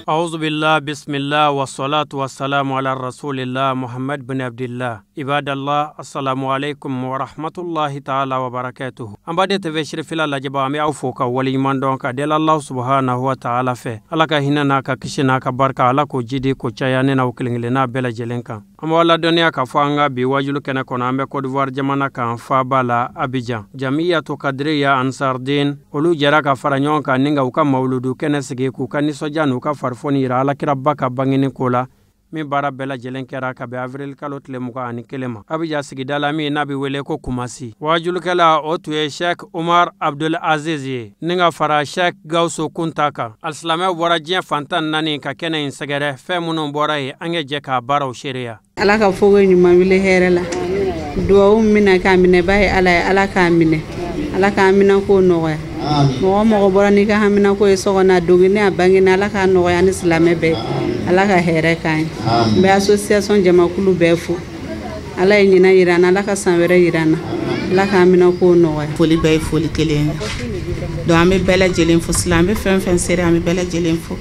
أعوذ بالله بسم الله والصلاة والسلام على رسول الله محمد بن عبد الله عباد الله السلام عليكم ورحمة الله تعالى وبركاته. An b'a TV Sirifila lajɛba, an bɛ aw fo ka waleɲuman dɔn ka deli Allah subhanahu wa ta'ala fɛ. Ala ka hinɛ n'a ka kisi n'a ka barika, Ala k'o jidi k'o caya ne n'aw kelen kelenna bɛɛ lajɛlen kan. An b'aw ladɔnniya k'a fɔ an ka bi wajulu kɛnɛ kɔnɔ, an bɛ Côte d'Ivoire jamana kan, faaba la Abidjan. Jamiyatu Kadiriya Ansardin olu jɛra ka fara ɲɔgɔn kan ni ka u ka mawuludu kɛnɛ sigi k'u ka nisɔndiya n'u ka farifoni yira Alakiraba ka bangeni ko la, min baara bɛɛ lajɛlen kɛra ka bɛn avril kalo tile 21 ma Abidjan sigida la, min n'a bɛ wele ko Kumasi. Wajulukɛla o tun ye Sheikh Umar Abdul Aziz ye, ni ka fara Sheikh Gawusu Kunta kan. Alisilamɛw bɔra diɲɛ fan 14 ka kɛnɛ in sɛgɛrɛ. Fɛn minnu bɔra yen, an ka jɛ k'a baaraw seereya. Ala ka fogo ɲuman wuli hɛrɛ la. Duwawu min k'a minɛ ba ye Ala ye, Ala k'a minɛ, Ala k'a minɛ ko nɔgɔya. Mɔgɔ mɔgɔ bɔra n'i ka haminako ye so kɔnɔ, a dogini a bangeni, Ala k'a nɔgɔya ni silamɛ bɛɛ. Ala ka hɛrɛ k'an ye. N bɛ association jamakulu bɛɛ fo. Ala ye ɲinan yira an na, Ala ka san wɛrɛ yira an na, Ala k'a minɛ ko nɔgɔya. Foli bɛɛ ye foli kelen ye. Donc an bɛ bɛɛ lajɛlen fo. Sisan an bɛ fɛn fɛn seere, an bɛ bɛɛ lajɛlen fo.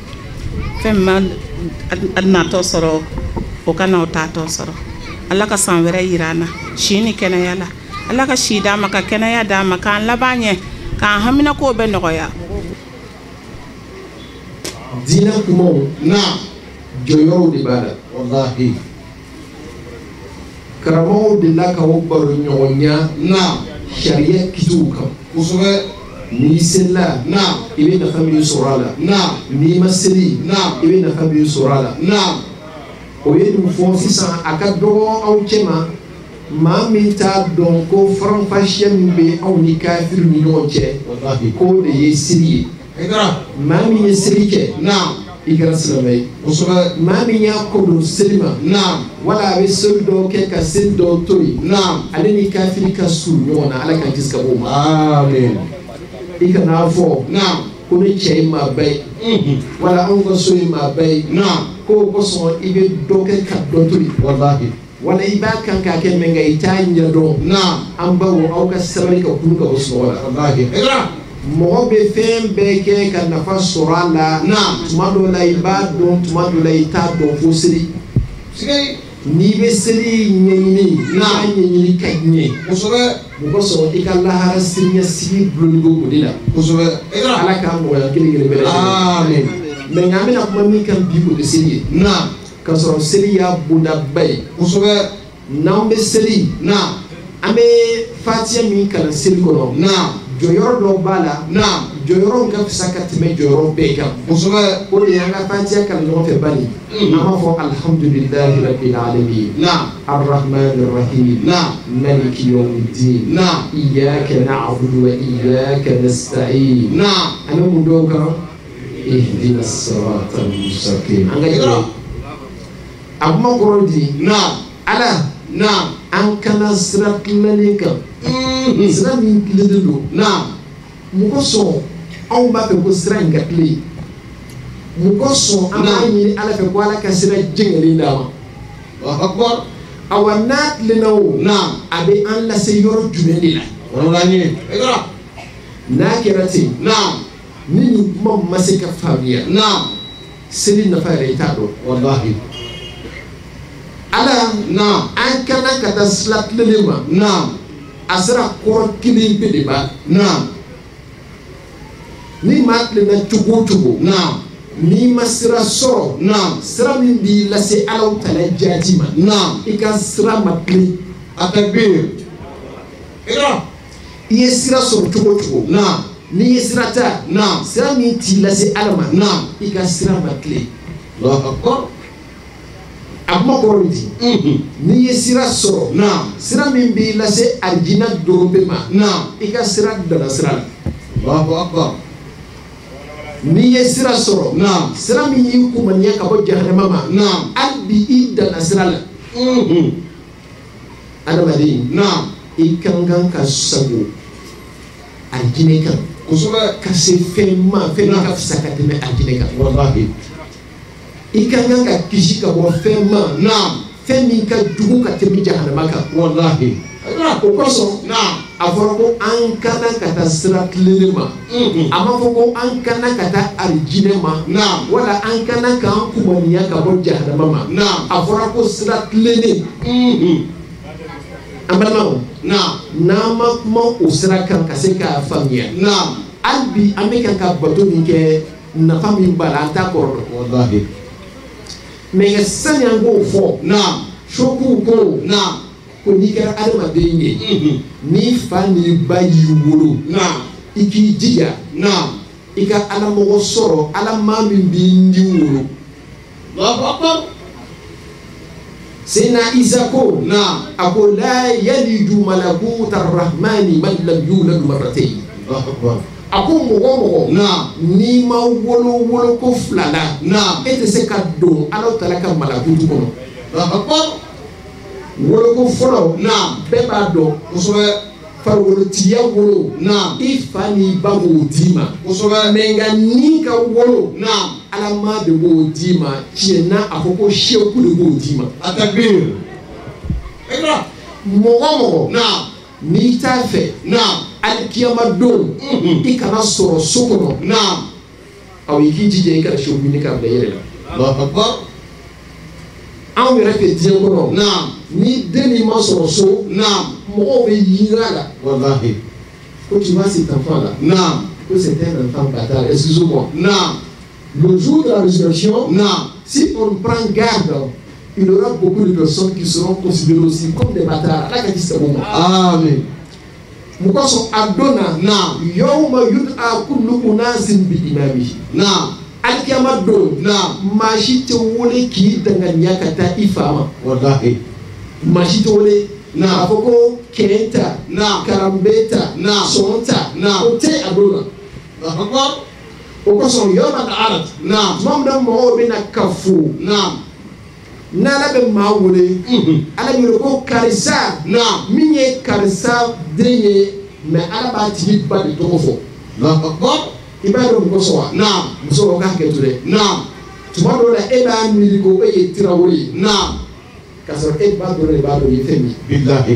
Fɛn min ma natɔ sɔrɔ, o ka na o taatɔ sɔrɔ. Ala ka san wɛrɛ yira an na si ni kɛnɛya la. Ala ka si d'an ma, ka kɛnɛya d'an ma, k'an laban ɲɛ, k'an haminako bɛɛ nɔgɔya. Diinɛ kumaw na jɔyɔrɔw de b'a la. Wallahi. Karamɔgɔw delila ka o baro ɲɔgɔnya na sariya kitiw kan. Kosɛbɛ. N'i selila, na i bɛ nafa min sɔrɔ a la. Na N'i ma seli, na i bɛ nafa min sɔrɔ a la. Na O ye nin fɔ sisan, a ka dɔgɔ aw cɛ ma, maa min t'a dɔn ko faranfasiya min bɛ anw ni kafiriw ni ɲɔgɔn cɛ, Wallahi. k'o de ye seli ye. Haidara. Maa min ye seli kɛ, na i kɛra silamɛ ye. Kosɛbɛ. Maa min y'a kɔ don seli ma, na wala a bɛ seli dɔw kɛ ka seli dɔw to yen, na ale ni kafiri ka surun ɲɔgɔn na. Ala k'an kisi ka bɔ o ma. Amin. I kan'a fɔ na ko ne cɛ ye maaba ye, wala anw ka so ye maaba ye, na k'o kosɔn i bɛ dɔ kɛ ka dɔ to yen, Wallahi. wala i b'a kan k'a kɛ mɛ nka i t'a ɲɛdɔn. Na An baw, aw ka sabali ka kunu ka bɔ sunɔgɔ la. Wallahi. Haidara. Mɔgɔ bɛ fɛn bɛɛ kɛ ka nafa sɔrɔ a la. Na Tuma dɔw la i b'a dɔn, tuma dɔw la i t'a dɔn, fo seli. Sigei. N'i bɛ seli ɲɛɲini, i b'a ɲɛɲini ka ɲɛ. Kosɛbɛ. O kosɔn i ka lahara siniɲɛsigi gulonnen don o de la. Kosɛbɛ. Haidara. Ala k'an nɔgɔya kelen kelen bɛɛ lajɛlen. Amin. Mɛ nka an bɛna kuma min kan bi, o tɛ seli ye, Na k'a sɔrɔ seli y'a bondaba ye. Kosɛbɛ. N'an bɛ seli, Na an bɛ fatiya min kalan seli kɔnɔ, Na jɔyɔrɔ dɔw b'a la, Na jɔyɔrɔ ka fisa ka tɛmɛ jɔyɔrɔ bɛɛ kan. Kosɛbɛ. O de y'an ka fatiya kalan ɲɔgɔn fɛ bani, an b'a fɔ alhamdulillahi rabbil alamin, Na arrahman arrahim, Na maliki yawmiddin, Na iyyaka na'budu wa iyyaka nasta'in. Na An bɛ mun dɔw kan? Ihdina sirata mustaqim. An ka jɛ a kuma kɔrɔ di. Na Ala, Na an kana sira tilennen kan, sira min tilennen don. Na Mɔgɔ sɔn anw b'a fɛ ko sira in ka tilen, mɔgɔ sɔn an b'a ɲini Ala fɛ ko Ala ka sira jɛngɛlen d'a ma. Allahu akbar. Awa, n'a tilenna o, Na a bɛ an lase yɔrɔ jumɛn de la? Wala ɲɛ. Haidara. N'a kɛra ten, Na ni nin kuma ma se ka faamuya, Na seli nafa yɛrɛ i t'a dɔn. Wallahi. Ala, Na an kana ka taa sira tilennen ma, Na a sira kɔrɔ kelen pe de b'a la. Na Ni maa tilenna cogo o cogo, Na n'i ma sira sɔrɔ, Na sira min b'i lase Alaw tala jaati ma, Na i ka sira ma tilen. Atakbir. Haidara. I ye sira sɔrɔ cogo o cogo, Na n'i ye sira ta, Na sira min t'i lase Ala ma, Na i ka sira ma tilen. Allahu akbar. A kuma kɔrɔ bɛ di? N'i ye sira sɔrɔ, Na sira min b'i lase arijina dɔrɔn pe ma, Na i ka sira dana sira la. Allahu akbar. N'i ye sira sɔrɔ, Na sira min y'i kumaniya ka bɔ jahanama ma, Na hali bi i dana sira la. Adamaden, Na i kan kan ka sago arijinɛ kan, Kosɛbɛ. Ka se fɛn ma, fɛn min ka fisa ka tɛmɛ arijinɛ kan. Wallahi. I ka kan ka kisi ka bɔ fɛn ma, Na fɛn min ka jugu ka tɛmɛ jahanama kan. Wallahi. O kosɔn Na A fɔra ko an kana ka taa sira tilennen ma. A ma fɔ ko an kana ka taa arijinɛ ma. Wala an kana k'an kumaniya ka bɔ jahanama ma. A fɔra ko sira tilennen. An balimaw, n'an ma kuma o sira kan ka se k'a faamuya, hali bi an bɛ kan ka bato min kɛ, nafa min b'a la an t'a kɔrɔ dɔn. Walahi. Mɛ sani an k'o fɔ, sokuw ko ko n'i kɛra adamaden ye, n'i fa n'i ba y'i wolo, i k'i jija i ka alamɔgɔ sɔrɔ, alama min b'i ni wolo. Seyidina Isa ko, a ko la yaliju malakuta rahmani man lam yulad marratayn. A ko mɔgɔ o mɔgɔ n'i ma wolo woloko fila la, e tɛ se ka don Alahu taala ka malakutu kɔnɔ. Woloko fɔlɔ, bɛɛ b'a dɔn farikolotigiya wolo, i fa n'i ba b'o d'i ma. Mɛ nka ni ka wolo, Alama de b'o d'i ma. Tiɲɛ na, a fɔ ko seku de b'o d'i ma. Mɔgɔ mɔgɔ n'i t'a fɛ alikiyama don i kana sɔrɔ so kɔnɔ, aw i k'i jija i kana seku ɲini k'a bila i yɛrɛ la. Anw yɛrɛ fɛ diɲɛ kɔnɔ, ni den min ma sɔrɔ so, mɔgɔw bɛ yira la. Walahi. Ko tu vois cet enfant là, que c'est un enfant bâtard, excusez-moi. Le jour de la résurrection, si on prend garde, il y aura beaucoup de personnes qui seront considérées aussi comme des bâtards. Ala ka kisi ka bɔ o ma. Amin. Mɔgɔ sɔn a don na, yawma yud'a kullu unasin bi imamihi. Alikiyama don, maa si tɛ wele k'i danganiya ka taa i fa ma. Walahi. Maa si tɛ wele k'a fɔ ko kɛnɛ ta, karanbe ta, sɔn ta, o tɛ a don na. O kosɔn yawma al-arad, tuma min na mɔgɔw bɛna kafo, n'Ala bɛ maa wele, Ala bɛ wele ko karisa, min ye karisa den ye, mɛ Ala b'a tigi ba de tɔgɔ fɔ. I b'a dɔn mun kosɔn wa? Muso ko k'a hakɛ to dɛ. Tuma dɔw la e b'a miiri ko e ye Tarawele ye, k'a sɔrɔ e ba dɔrɔn de b'a dɔn i ye fɛn min ye. Bilahi.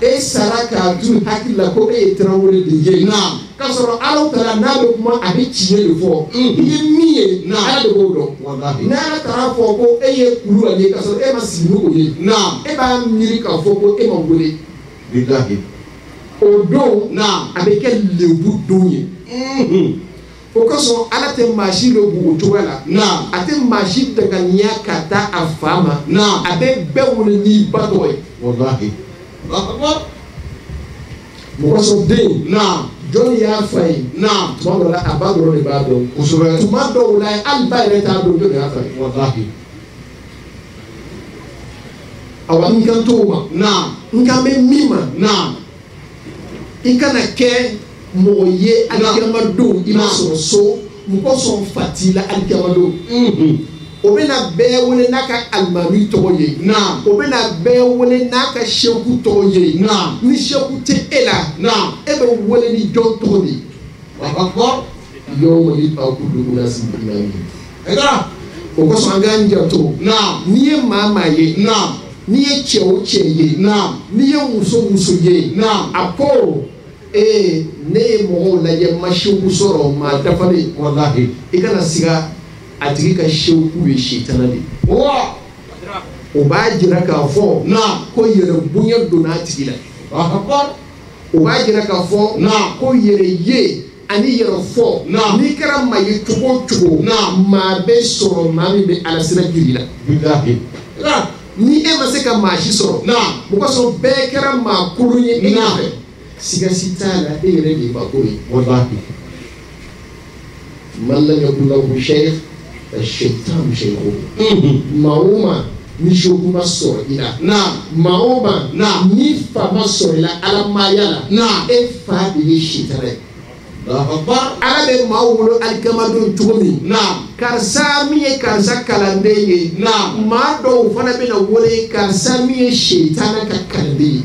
E sara k'a to hakili la ko e ye Tarawele de ye, k'a sɔrɔ Alahu taala n'a bɛ kuma a bɛ tiɲɛ de fɔ. I ye min ye, Ala de b'o dɔn. N'Ala taara fɔ ko e ye Kulubali ye, k'a sɔrɔ e ma sigi n'o ye, e b'a miiri k'a fɔ ko e ma wele. Bilahi. O don, a bɛ kɛ lebu don ye. O kosɔn Ala tɛ maa si lebu o cogoya la. A tɛ maa si danganiya ka taa a fa ma. A bɛ bɛɛ wele n'i ba tɔgɔ ye. Walahi. Mɔgɔ sɔn den, jɔnni y'a fa ye? Tuma dɔw la a ba dɔrɔn de b'a dɔn. Tuma dɔw la hali ba yɛrɛ t'a dɔn jɔnni y'a fa ye. Walahi. Awa n kan t'o ma. N kan bɛ min ma, i kana kɛ mɔgɔ ye alikiyama don i ma sɔrɔ so, mɔgɔ sɔn fa t'i la alikiyama don. O bɛna bɛɛ wele n'a ka alimami tɔgɔ ye. O bɛna bɛɛ wele n'a ka seku tɔgɔ ye. Ni seku tɛ e la, e bɛ wele ni jɔn tɔgɔ de ye? Yawma yud'a kullu unasin bi imamihim. O kosɔn an k'an janto. N'i ye maa ye, n'i ye cɛ o cɛ ye, n'i ye muso muso ye, a ko ee ne ye mɔgɔw lajɛ ma seku sɔrɔ maa dafalen. Walahi. I kana siga a tigi ka seku ye sitana de ye. O b'a jira k'a fɔ ko yɛrɛ bonya donna a tigi la. O b'a jira k'a fɔ ko yɛrɛ ye ani yɛrɛ fɔ. N'i kɛra maa ye cogo o cogo, maa bɛ sɔrɔ maa min bɛ Ala sira jira i la. Bilahi. Ni e ma se ka maa si sɔrɔ, mɔgɔ sɔrɔ bɛɛ kɛra maa kolon ye e ɲɛfɛ, siga si t'a la e yɛrɛ de ye maa kolon ye. Walahi. Man lam yakun lahu shaykh fa shaytanu shaykhuhu. Maa o maa ni seku ma sɔrɔ i la, maa o maa ni fa ma sɔrɔ i la alamaya la, e fa de ye sitana ye. Ala bɛ maa wolo alikama don cogo min, karisa min ye karisa kalanden ye, maa dɔw fana bɛna wele karisa min ye sitana ka kalanden ye.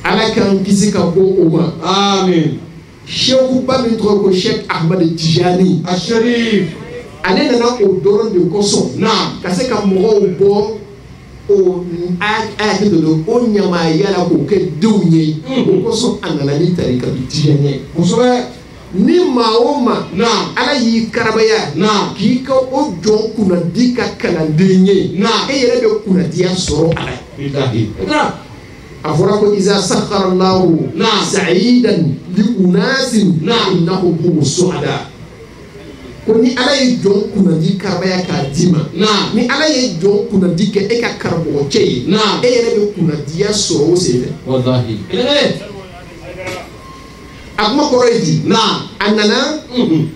Ala k'an kisi ka bɔ o ma. Amin. Sekuba min tɔgɔ ko Sheikh Ahmad Tijani Asharif, ale nana o dɔrɔn de kosɔn ka se ka mɔgɔw bɔ o a hakɛ to o ɲamaya la k'o kɛ denw ye o kosɔn a nana ni tarika tijaniya ye Kosɛbɛ. Ni maa o maa Naam. Ala y'i karabaya Naam. k'i ka o jɔn kunnadi ka kalanden ye Naam. e yɛrɛ bɛ kunnadiya sɔrɔ a la. Bilahi. A fɔra ko iza sakhara Allahu Naam. sa'idan li unasin Naam. innahum humu su'ada. Ko ni Ala ye jɔn kunnadi karabaya k'a d'i ma Naam. ni Ala ye jɔn kunnadi kɛ e ka karamɔgɔ cɛ ye Naam. e yɛrɛ bɛ kunnadiya sɔrɔ o senfɛ. Wallahi. A kuma kɔrɔ ye di? Naam. A nana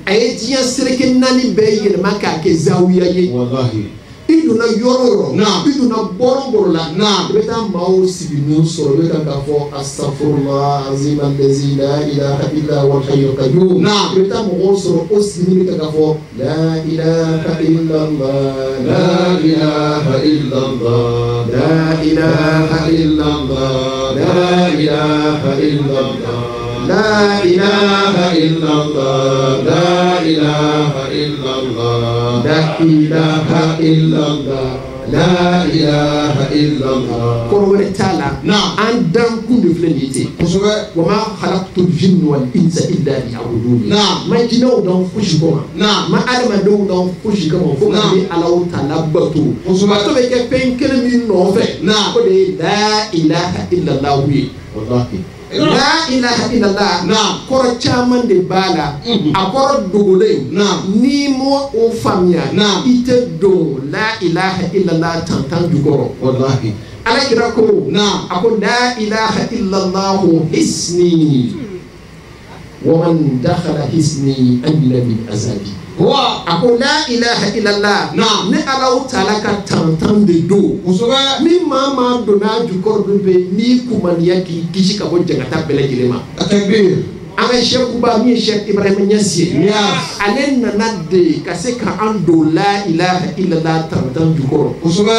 a ye diɲɛ seleke naani bɛɛ yɛlɛma k'a kɛ zawiya ye. Wallahi. I donna yɔrɔ o yɔrɔ Naam. i donna bɔlɔn bɔlɔn la Naam. i bɛ taa maaw sigilen sɔrɔ i bɛ kan k'a fɔ astaghfirullah azim allazi la ilaha illa huwal hayyul qayyum. Naam. I bɛ taa mɔgɔw sɔrɔ o sigilen bɛ kan k'a fɔ la ilaha illallah La ilaha illallah. la ilaha illallah. La ilaha illallah. la ilaha illallah. La ilaha illallah. la ilaha illallah. La ilaha illallah. Kɔrɔ wɛrɛ t'a la Naam. an dankun de filɛ nin ye ten. Kosɛbɛ. Wa ma khalaqtul jinna wal insa illa liya'budun. Naam. Ma jinɛw dan fosi kama. Naam. Ma adamadenw dan fosi kama fo ka Naam. ne Alahu taala bato. Kosɛbɛ. Bato bɛ kɛ fɛn kelen min nɔfɛ. Naam. O de ye la ilaha illallah ye. Wallahi. La ilaha illallah. Naam. Kɔrɔ caman de b'a la. A kɔrɔ dogolen. Naam. N'i m'o o faamuya. Naam. I tɛ don la ilaha illallah tantan jukɔrɔ. Wallahi. Ala kira ko. Naam. A ko la ilaha illallah hisni. Wa man dakhala hisni amina min azabi. Wa. A ko la ilaha illallah. Naam. Ne Alahu taala ka tantan de don. Kosɛbɛ. Ni maa maa donna jukɔrɔ dun bɛ n'i kumaniya k'i kisi ka bɔ jangata bɛɛ lajɛlen ma. Takbir. An ka sɛkuba min ye Sɛki Ibrahima Ɲasi ye. Nias. Ale nana de ka se ka an don la ilaha illallah tantan jukɔrɔ. Kosɛbɛ.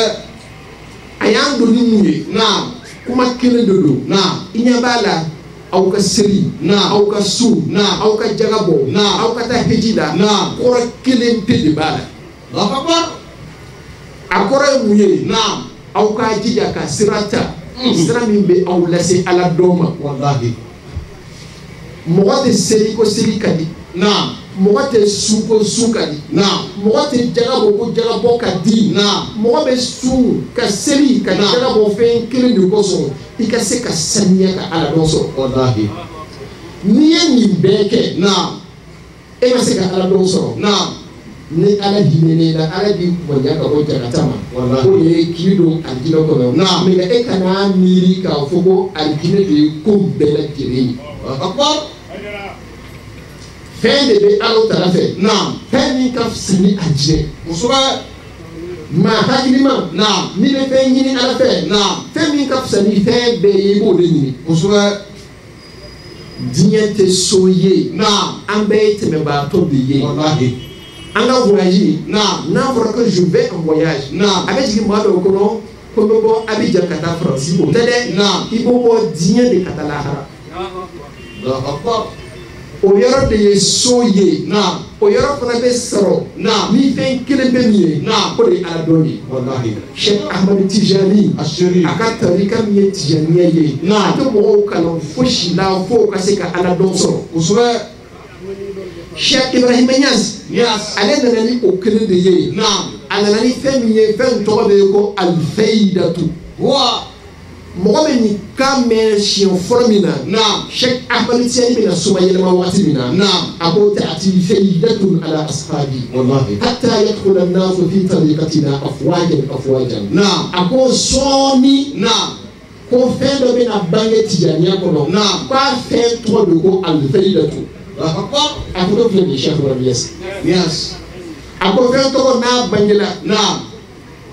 A y'an don ni mun ye? Naam. Kuma kelen de don. Naam. I ɲɛ b'a la aw ka seli. Naam. Aw ka sun. Naam. Aw ka jaga bɔ. Naam. Aw ka taa heji la. Naam. Kɔrɔ kelen pe de b'a la. Allahu akbar. A kɔrɔ ye mun ye? Naam. Aw k'a jija ka sira ta. Sira min bɛ aw lase Ala dɔn ma. Wallahi. Mɔgɔ tɛ seli ko seli ka di. Naam. Mɔgɔ tɛ sun ko sun ka di. Naam. Mɔgɔ tɛ jaga bɔ ko jaga bɔ ka di. Naam. Mɔgɔ bɛ sun ka seli ka Naam. jaga bɔ fɛn kelen de kosɔn i ka se ka saniya ka Ala dɔn sɔrɔ. Wallahi. N'i ye nin bɛɛ kɛ. Naam. E ma se ka Ala dɔn sɔrɔ. Naam. Ni Ala hinɛn'i la Ala b'i kumaniya ka bɔ jagata ma. Wallahi. O de ye k'i don alijinɛ kɔnɔ. Naam. Mais e kana miiri k'a fɔ ko alijinɛ de ye ko bɛɛ lajɛlen ye. Allahu akbar. Fɛn de bɛ Ala taala fɛ. Naam. Fɛn min ka fisa ni alijinɛ. Kosɛbɛ. Maa hakilima. Naam. N'i bɛ fɛn ɲini Ala fɛ. Naam. Fɛn min ka fisa ni fɛn bɛɛ ye i b'o de ɲini. Kosɛbɛ. Diɲɛ tɛ so ye. Naam. An bɛɛ ye tɛmɛbaatɔ de ye. Wallahi. An ka voyage. Naam. N'a fɔra ko je vais en voyage. Naam. A bɛ jigin maa dɔw kɔnɔ ko n bɛ bɔ Abidjan ka taa Faransi o tɛ dɛ. Naam. I b'o bɔ diɲɛ de ka taa lahara. Allahu akbar. O yɔrɔ de ye so ye. Naam. O yɔrɔ fana bɛ sɔrɔ. Naam. Ni fɛn kelen bɛ min ye. Naam. O de ye Ala dɔn ye. Wallahi. Cheikh Ahmed Tijani. Asiri. A ka tarika min ye Tijaniya ye. Naam. A tɛ mɔgɔw kalan fosi la fo ka se ka Ala dɔn sɔrɔ. Kosɛbɛ. Cheikh Ibrahima Niass. Nias. Ale nana ni o kelen de ye. Naam. A nana ni fɛn min ye fɛn tɔgɔ de ye ko alifayidatu. Wa. Mɔgɔ bɛ nin kan mɛn siɲɛ fɔlɔ min na. Naam. Cheikh Ahmed Tijani bɛna soma yɛlɛma waati min na. Naam. A ko ta'ati faydatun ala ashabi. Wallahi. Hatta yadkhula an-nasu fi tariqatina afwajan afwajan. Naam. A ko sɔɔni. Naam. Ko fɛn dɔ bɛna bange Tijaniya kɔnɔ. Naam. K'a fɛn tɔgɔ de ko alifayidatu. Allahu akbar. A ko filɛ nin ye Cheikh Ibrahima Niass. Nias. A ko fɛn tɔgɔ n'a bangela. Naam.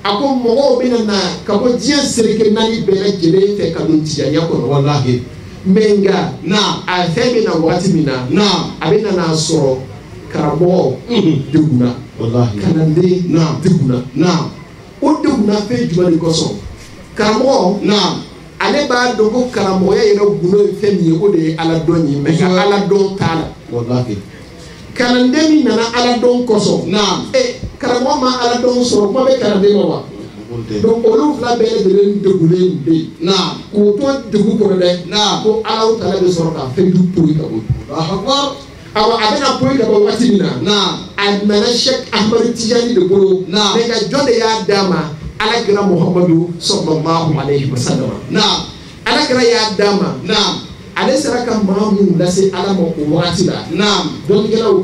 A ko mɔgɔw bɛna na ka bɔ diɲɛ seleke naani bɛɛ lajɛlen fɛ ka don Tijaniya kɔnɔ. Wallahi. Mais nka. Naam. A fɛn bɛ na waati min na. Naam. A bɛ na n'a sɔrɔ karamɔgɔ degunna. Wallahi. Kalanden Naam. degunna. Naam. O degunna fɛn jumɛn de kosɔn? Karamɔgɔ. Naam. Ale b'a dɔn ko karamɔgɔya yɛrɛ gundo ye fɛn min ye o de ye Ala dɔn ye mais nka Ala dɔn t'a la. Wallahi. Kalanden min nana Ala dɔn kosɔn. Naam. Karamɔgɔ ma Ala dɔn sɔrɔ kuma bɛ kalanden ma wa? Donc olu fila bɛɛ lajɛlen degunnen bɛ yen. K'o to degun kɔnɔ dɛ. Ko Alahu taala bɛ sɔrɔ ka fɛn poyi ka bɔ. Awa a bɛna poyi ka bɔ waati min na. A nana Cheikh Ahmadu Tijani de bolo. Mais nka jɔn de y'a d'a ma? Ala kira Muhamadu sallallahu alayhi wa sallam. Ala kira y'a d'a ma. Ale sera ka maa minnu lase Ala ma o wagati la. Dɔnnikɛlaw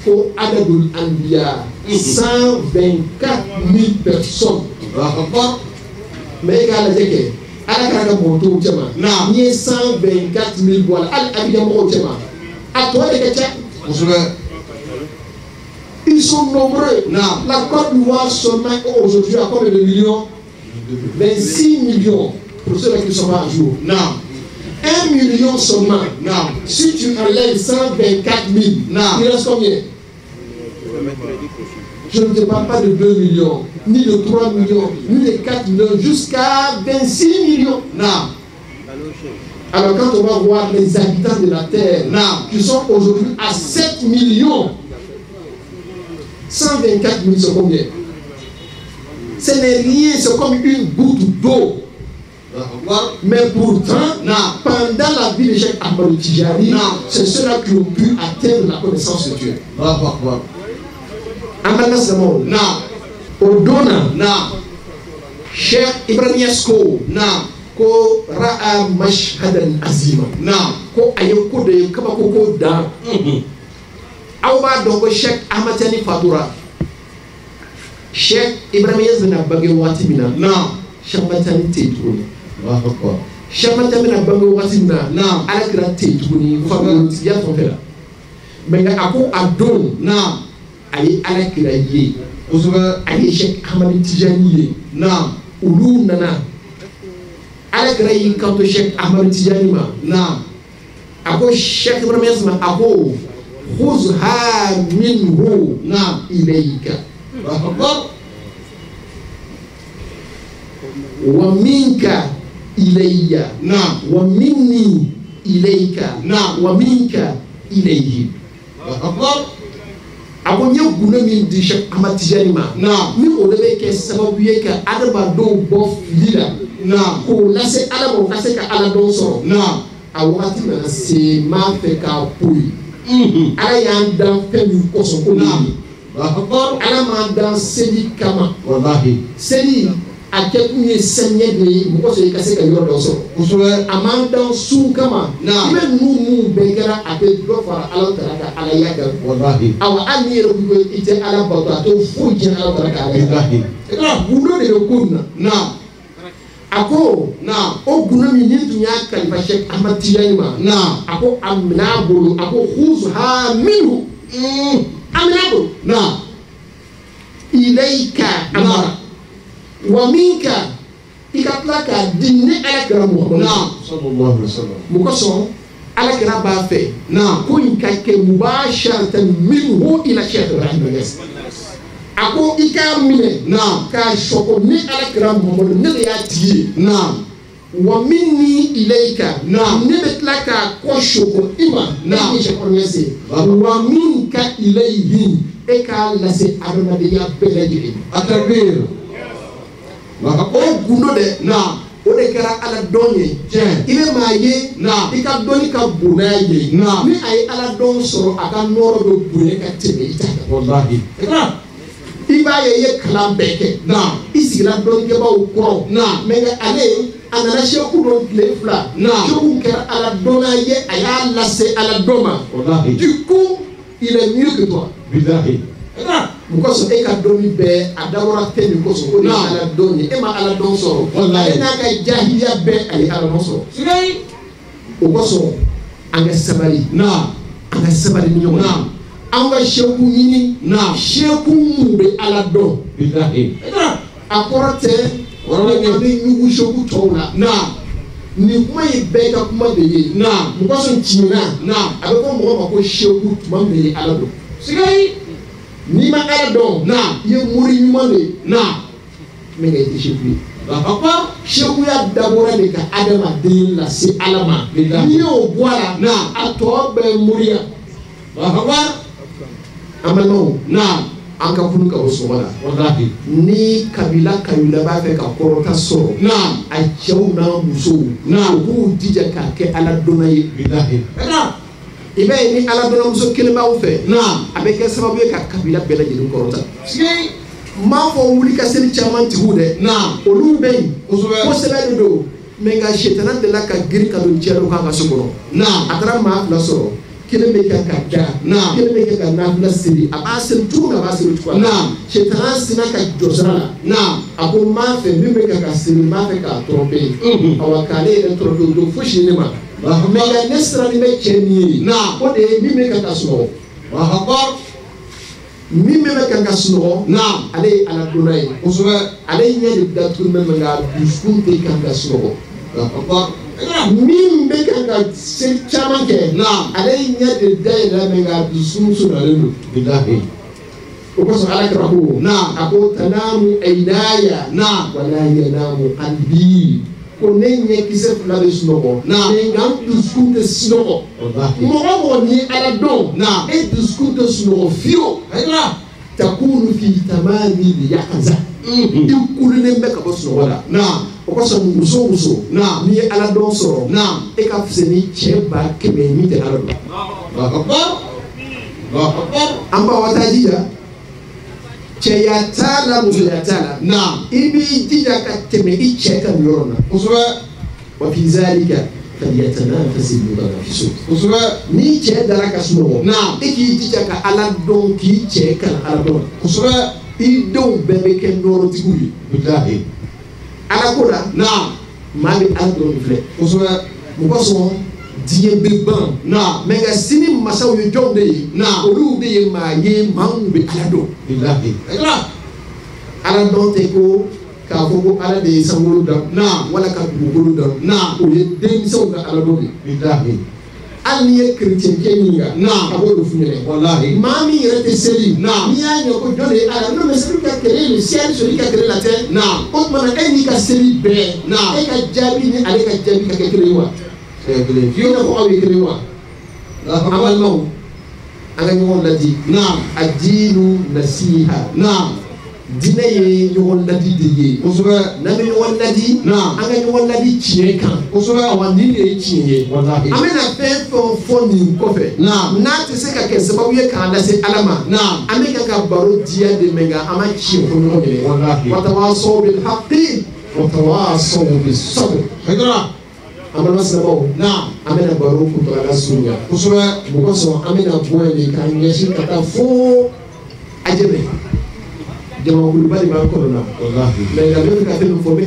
ko adadul anbiya 124 000 personnes. Mais e k'a lajɛ kɛ Ala kira ka mɔgɔ tɔw cɛma. N'i ye 124 000 bɔ a la, hali Abidjan mɔgɔw cɛma, a tɔ de ka ca. Ils sont nombreux. La Côte d'Ivoire seulement aujourd'hui à combien de millions? 26 millions pour ceux qui sont à jour. 1 million seulement. Si tu enlèves 124 000, il reste combien? Je ne te parle pas de 2 millions, ni de 3 millions, ni de 4 millions, jusqu'à 26 millions. Alors quand on va voir les habitants de la terre, qui sont aujourd'hui à 7 millions, 124 000, c'est combien? Ce n'est rien, c'est comme une goutte d'eau. Mais pourtant, pendant la vie de Cheikh Ahmadou Tijani, c'est ceux-là qui ont pu atteindre la connaissance de Dieu. O donna, Cheikh Ibrahim Niass ko ra'a mashhadan azima. Ko a ye ko dɔ ye kabako ko dan. Aw b'a dɔn ko Cheikh Ahmad Tijani fatura. Cheikh Ibrahim Niass bɛna bange waati min na, Cheikh Ahmad Tijani tɛ yen tuguni. Cheikh Ahmad Tijani bɛna bange waati min na, Ala kira tɛ yen tuguni farikolotigiya fan fɛ la. Mais nka a ko a don, a ye Ala kira ye, a ye Cheikh Ahmad Tijani ye. Olu nana, Ala kira y'i kanto Cheikh Ahmad Tijani ma. A ko Cheikh Ibrahim Niass ma, a ko khuzha minhu ilayka wa minka ilayya wa minni ilayka wa minka ilayhi. A ko n ye gundo min di Cheikh Ahmad Tijani ma, ni o de bɛ kɛ sababu ye ka adamadenw bɔ fili la, k'o lase Ala ma, o ka se ka Ala dɔn sɔrɔ. A wagati nana se n b'a fɛ k'a poyi. Ala y'an dan fɛn min kosɔn ko nin ye. Ala m'an dan seli kama. Seli a kɛ kun ye saniya de ye, mɔgɔ sɔrɔ i ka se ka yɔrɔ dɔ sɔrɔ. A m'an dan sun kama. I bɛ ninnu mun bɛɛ kɛra, a bɛ dɔ fara Ala taala ka alaya kan. Awa hali n'i yɛrɛ ko i tɛ Ala bato, a t'o foyi jɛ Ala taala ka alaya kan. Gundo de bɛ ko in na. A ko o gundo min ni tun y'a kalifa Cheikh Ahmad Tijani ma, a ko a minɛ a bolo, a ko khuzha minhu, a minɛ a bolo. Ilayka amara wa minka, i ka tila k'a di ne Ala kira Muhamadu. Mun kosɔn Ala kira b'a fɛ ko in ka kɛ mubasharatan minhu ila Cheikh Ibrahim Niass. A ko i k'a minɛ k'a sɔkɔ ne Ala kira Muhamadu, ne de y'a tigi ye. Wa minni ilayka, ne bɛ tila k'a kɔ sɔkɔ i ma, ne ye Cheikh Ibrahim Niass ye. Wa minka ilayhi, e k'a lase adamadenya bɛɛ lajɛlen ma. O gundo dɛ, o de kɛra Ala dɔn ye. I bɛ maa ye, i ka dɔnni ka bon n'a ye. Ni a ye Ala dɔn sɔrɔ, a ka nɔrɔ bɛ bonya ka tɛmɛ i ta kan. I b'a ye i ye kalan bɛɛ kɛ, i sigira dɔnnikɛbaaw kɔrɔ, mais nka ale a nana seku dɔn tile fila, seku kɛra Ala dɔnna ye, a y'a lase Ala dɔn ma. Du coup, il est mieux que toi. Mun kosɔn e ka dɔnni bɛɛ a dabɔra fɛn min kosɔn, o de ye Ala dɔn ye. E ma Ala dɔn sɔrɔ, ale n'a ka jahiliya bɛɛ a ye Ala dɔn sɔrɔ. O kosɔn an ka sabali, an ka sabali ni ɲɔgɔn ye. An ka seku ɲini, seku mun bɛ Ala dɔn. A kɔrɔ tɛ an bɛ ɲugu seku tɔw la. Nin kuma ye bɛɛ ka kuma de ye. Mun kosɔn tiɲɛ na, a bɛ fɔ mɔgɔ ma ko seku tuma min ye Ala dɔn. N'i ma Ala dɔn, i ye mori ɲuman de ye, mais nka i tɛ seku ye. Sekuya dabɔra de ka adamaden lase Ala ma. N'i y'o bɔ a la, a tɔ bɛɛ moriya. An balimaw, An ka kunu ka bɔ sunɔgɔ la. Walahi. Ni kabila kabila b'a fɛ ka kɔrɔta sɔrɔ. Naam. A cɛw n'a musow. Naam. U k'u jija k'a kɛ ala dɔnna ye. Bilahi. I b'a ye ni ala dɔnnamuso kelen b'aw fɛ. Naam. A bɛ kɛ sababu ye ka kabila bɛɛ lajɛlen kɔrɔta. Sigi. N m'a fɔ wuli ka seli caman tigiw dɛ. Naam. Olu bɛ yen. Kosɛbɛ. Kosɛbɛ de don. Mɛ nka sɛtana delila ka girin ka don cɛ dɔ kan ka so kɔnɔ. Naam. A taara maa fila sɔrɔ. Kelen bɛ kɛ ka da. Naam. Kelen bɛ kɛ ka nafila seli. A b'a seli cogo min a b'a seli cogo la. Naam. Sɛtana sinna ka jɔ sira la. Naam. A ko n b'a fɛ min bɛ kɛ ka seli n b'a fɛ k'a tromper. Awa k'ale yɛrɛ tromper o don fosi ne ma. Mɛ nka ne sirannen bɛ cɛ min ye. Naam. O de ye min bɛ kɛ ka sunɔgɔ. Allahu akbar. Min bɛ kɛ ka sunɔgɔ. Naam. Ale ye ala donna ye. Kosɛbɛ. Ale ɲɛ de datugu bɛ nka a dusukun tɛ kan ka sunɔgɔ. Allahu akbar. Min bɛ kan ka seli caman kɛ. Naam. Ale ɲɛ de dayɛlɛ mɛ nka a dusukun sunɔgɔlen don. Bilahi. O kosɔn ala kira ko. Naam. A ko tanamu aynaya. Naam. Wala yanamu qalbi. Ko ne ɲɛkisɛ fila bɛ sunɔgɔ. Naam. Mɛ nka n dusukun tɛ sunɔgɔ. Walahi. Mɔgɔ o mɔgɔ n'i ye ala dɔn. Naam. E dusukun tɛ sunɔgɔ fiyewu. Ayiwa. Takunu fi tamami yaqaza. I kululen bɛ ka bɔ sunɔgɔ la. Naam. O kosɔn muso o muso. Naam. N'i ye ala dɔn sɔrɔ. Naam. E ka fisa ni cɛ 100 000 ye min tɛ ala dɔn. Allahu akbar. Allahu akbar. An b'aw taa jija. Cɛya t'a la musoya t'a la. Naam. I b'i jija ka tɛmɛ i cɛ kan nin yɔrɔ la. Kosɛbɛ. Wa fi zalika falyatanafasil mutanafisun. Kosɛbɛ. N'i cɛ dara ka sunɔgɔ. Naam. E k'i jija ka ala dɔn k'i cɛ kan ala dɔn. Kosɛbɛ. I denw bɛɛ bɛ kɛ nɔrɔtigiw ye. Bilahi. Ala ko la. Naam. Maa bɛ ala dɔrɔn de filɛ. Kosɛbɛ. Mun kosɔn diɲɛ bɛ ban. Naam. Mɛ nka sini masaw ye jɔnw de ye. Naam. Olu de ye maa ye maa minnu bɛ ala dɔn. Bilahi. Ayiwa. Ala dɔn tɛ ko k'a fɔ ko ala de ye sankolo dan. Naam. Wala ka dugukolo dan. Naam. O ye denmisɛnw ka ala dɔn de ye. Bilahi. Hali n'i ye kerecɛnkɛ ɲininka. Naam. A b'o de f'u ɲɛna. Walahi. Maa min yɛrɛ tɛ seli. Naam. N'i y'a ɲɛ ko jɔn de ye ala non mais celui qui a créé le ciel, celui qui a créé la terre. Naam. O tuma na e n'i ka seli bɛɛ. Naam. E ka jaabi ni ale ka jaabi ka kɛ kelen ye wa? Kelen I n'a fɔ aw ye kelen ye wa? Allahu An akbar. balimaw, an ka ɲɔgɔn ladi. Naam. Adiinu nasiha. Naam. Diinɛ ye ɲɔgɔn ladi de ye. Kosɛbɛ. N'an bɛ ɲɔgɔn ladi. Naam. An ka ɲɔgɔn ladi tiɲɛ kan. Kosɛbɛ. Awa nin de ye tiɲɛ ye. Walahi. An bɛna fɛn fɛn fɔ nin kɔfɛ. Naam. N'a tɛ se ka kɛ sababu ye k'an lase ala ma. Naam. An bɛ ka ka baro diya de mɛ nka an ma tiɲɛ fɔ ɲɔgɔn ye. Walahi. Watawasaw bil haqqi watawasaw bis sabr. Ayiwa. An balima silamɛw. Naam. An bɛna baro kuntagala surunya. Kosɛbɛ. Mun kosɔn an bɛna bɔ yen de k'an ɲɛsin ka taa fo Ajɛmɛ. Jamakuluba de b'an kɔnɔ na. Walahi. Mɛ nka n bɛ fɛ ka fɛn min fɔ n bɛ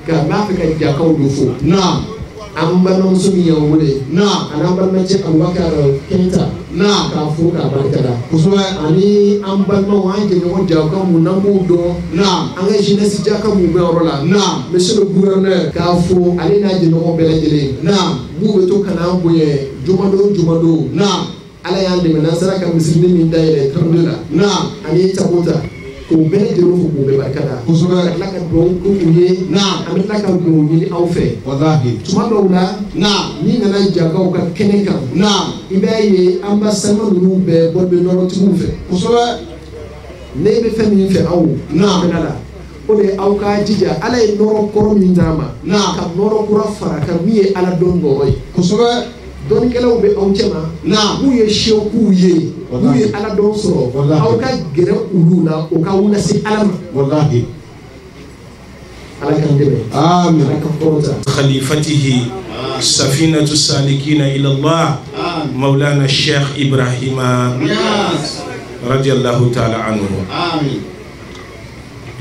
ka n b'a fɛ ka jakaw de fo. Naam. An balimamuso min y'an wele. Naam. Ani an balimacɛ Abubakar Keyita. Naam. K'a fo k'a barika da. Kosɛbɛ. Ani an balimaw an jɛɲɔgɔn jakaw mun n'an b'u dɔn. Naam. An ka jeunesse jaka mun bɛ yɔrɔ la. Naam. Monsieur le gouverneur k'a fo ale n'a jɛɲɔgɔn bɛɛ lajɛlen. Naam. B'u bɛ to ka n'an bonya jumadon jumadon. Naam. Ala y'an dɛmɛ n'an sera ka misirinin min dayɛlɛ 32 la. Naam. Ani Tabota. K'u bɛɛ lajɛlen fo k'u bɛɛ barika da. Kosɛbɛ. Ka tila ka dugawu k'u ye. Naam. An bɛ tila ka dugawu ɲini aw fɛ. Walahi. Tuma dɔw la. Naam. N'i nana jakaw ka kɛnɛ kan. Naam. I b'a ye an ba sama ninnu bɛɛ bɔ bɛ nɔrɔtigiw fɛ. Kosɛbɛ. Ne bɛ fɛn min fɛ aw. Naam. Fɛnɛ la. O de ye aw ka jija ala ye nɔrɔ kɔrɔ min d'a ma. Naam. Ka nɔrɔ kura fara kan min ye ala dɔn nɔrɔ ye. Kosɛbɛ. Dɔnnikɛlaw bɛ aw cɛma. Naam. Mun ye sekuw ye. Mun ye ala dɔn sɔrɔ. Walahi. Aw ka gɛrɛ olu la o k'aw lase ala ma. Walahi. Ala k'an dɛmɛ. Amin. Ala ka kɔrɔta. خليفته سفينة السالكين إلى الله مولانا الشيخ إبراهيم رضي الله تعالى عنه. آمين.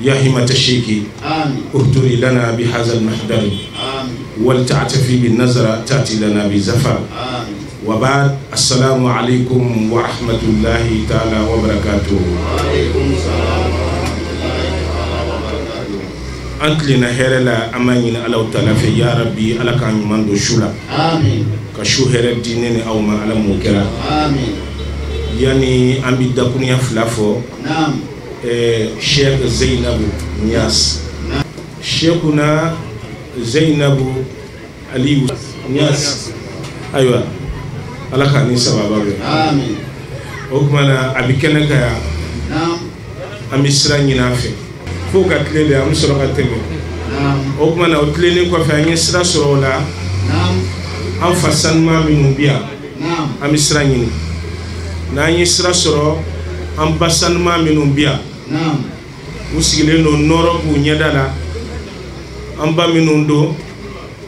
يا همة الشيخ آمين. اهدري لنا بهذا المحضر. آمين. ولتعتفي بالنظرة تأتي لنا بزفر. آمين. وبعد السلام عليكم ورحمة الله تعالى وبركاته. وعليكم السلام ورحمة الله تعالى وبركاته. An tilenna hɛrɛ la an b'a ɲini Alahu taala fɛ ya Rabi Ala k'an ɲuman don su la. Amin. Ka su hɛrɛ di ne ni aw ma Ala m'o kɛra. Amin. Yanni an bɛ dakurunya fila fɔ. Naam. Cheikh Zeinabu Niass. Cheikhuna Zeinabu Aliyu Niass. Ayiwa Ala k'a ni sababa bɛn. Amin. O tuma na a bɛ kɛnɛ kan yan. Naam. An bɛ sira ɲini a fɛ fo ka tile de an bɛ sɔrɔ ka tɛmɛ. O tuma na o tilennen kɔfɛ an ye sira sɔrɔ o la. An fa sanuman minnu bɛ yan, an bɛ sira ɲini. N'an ye sira sɔrɔ an ba sanuman minnu bɛ yan, u sigilen don nɔrɔ b'u ɲɛda la. An ba minnu don,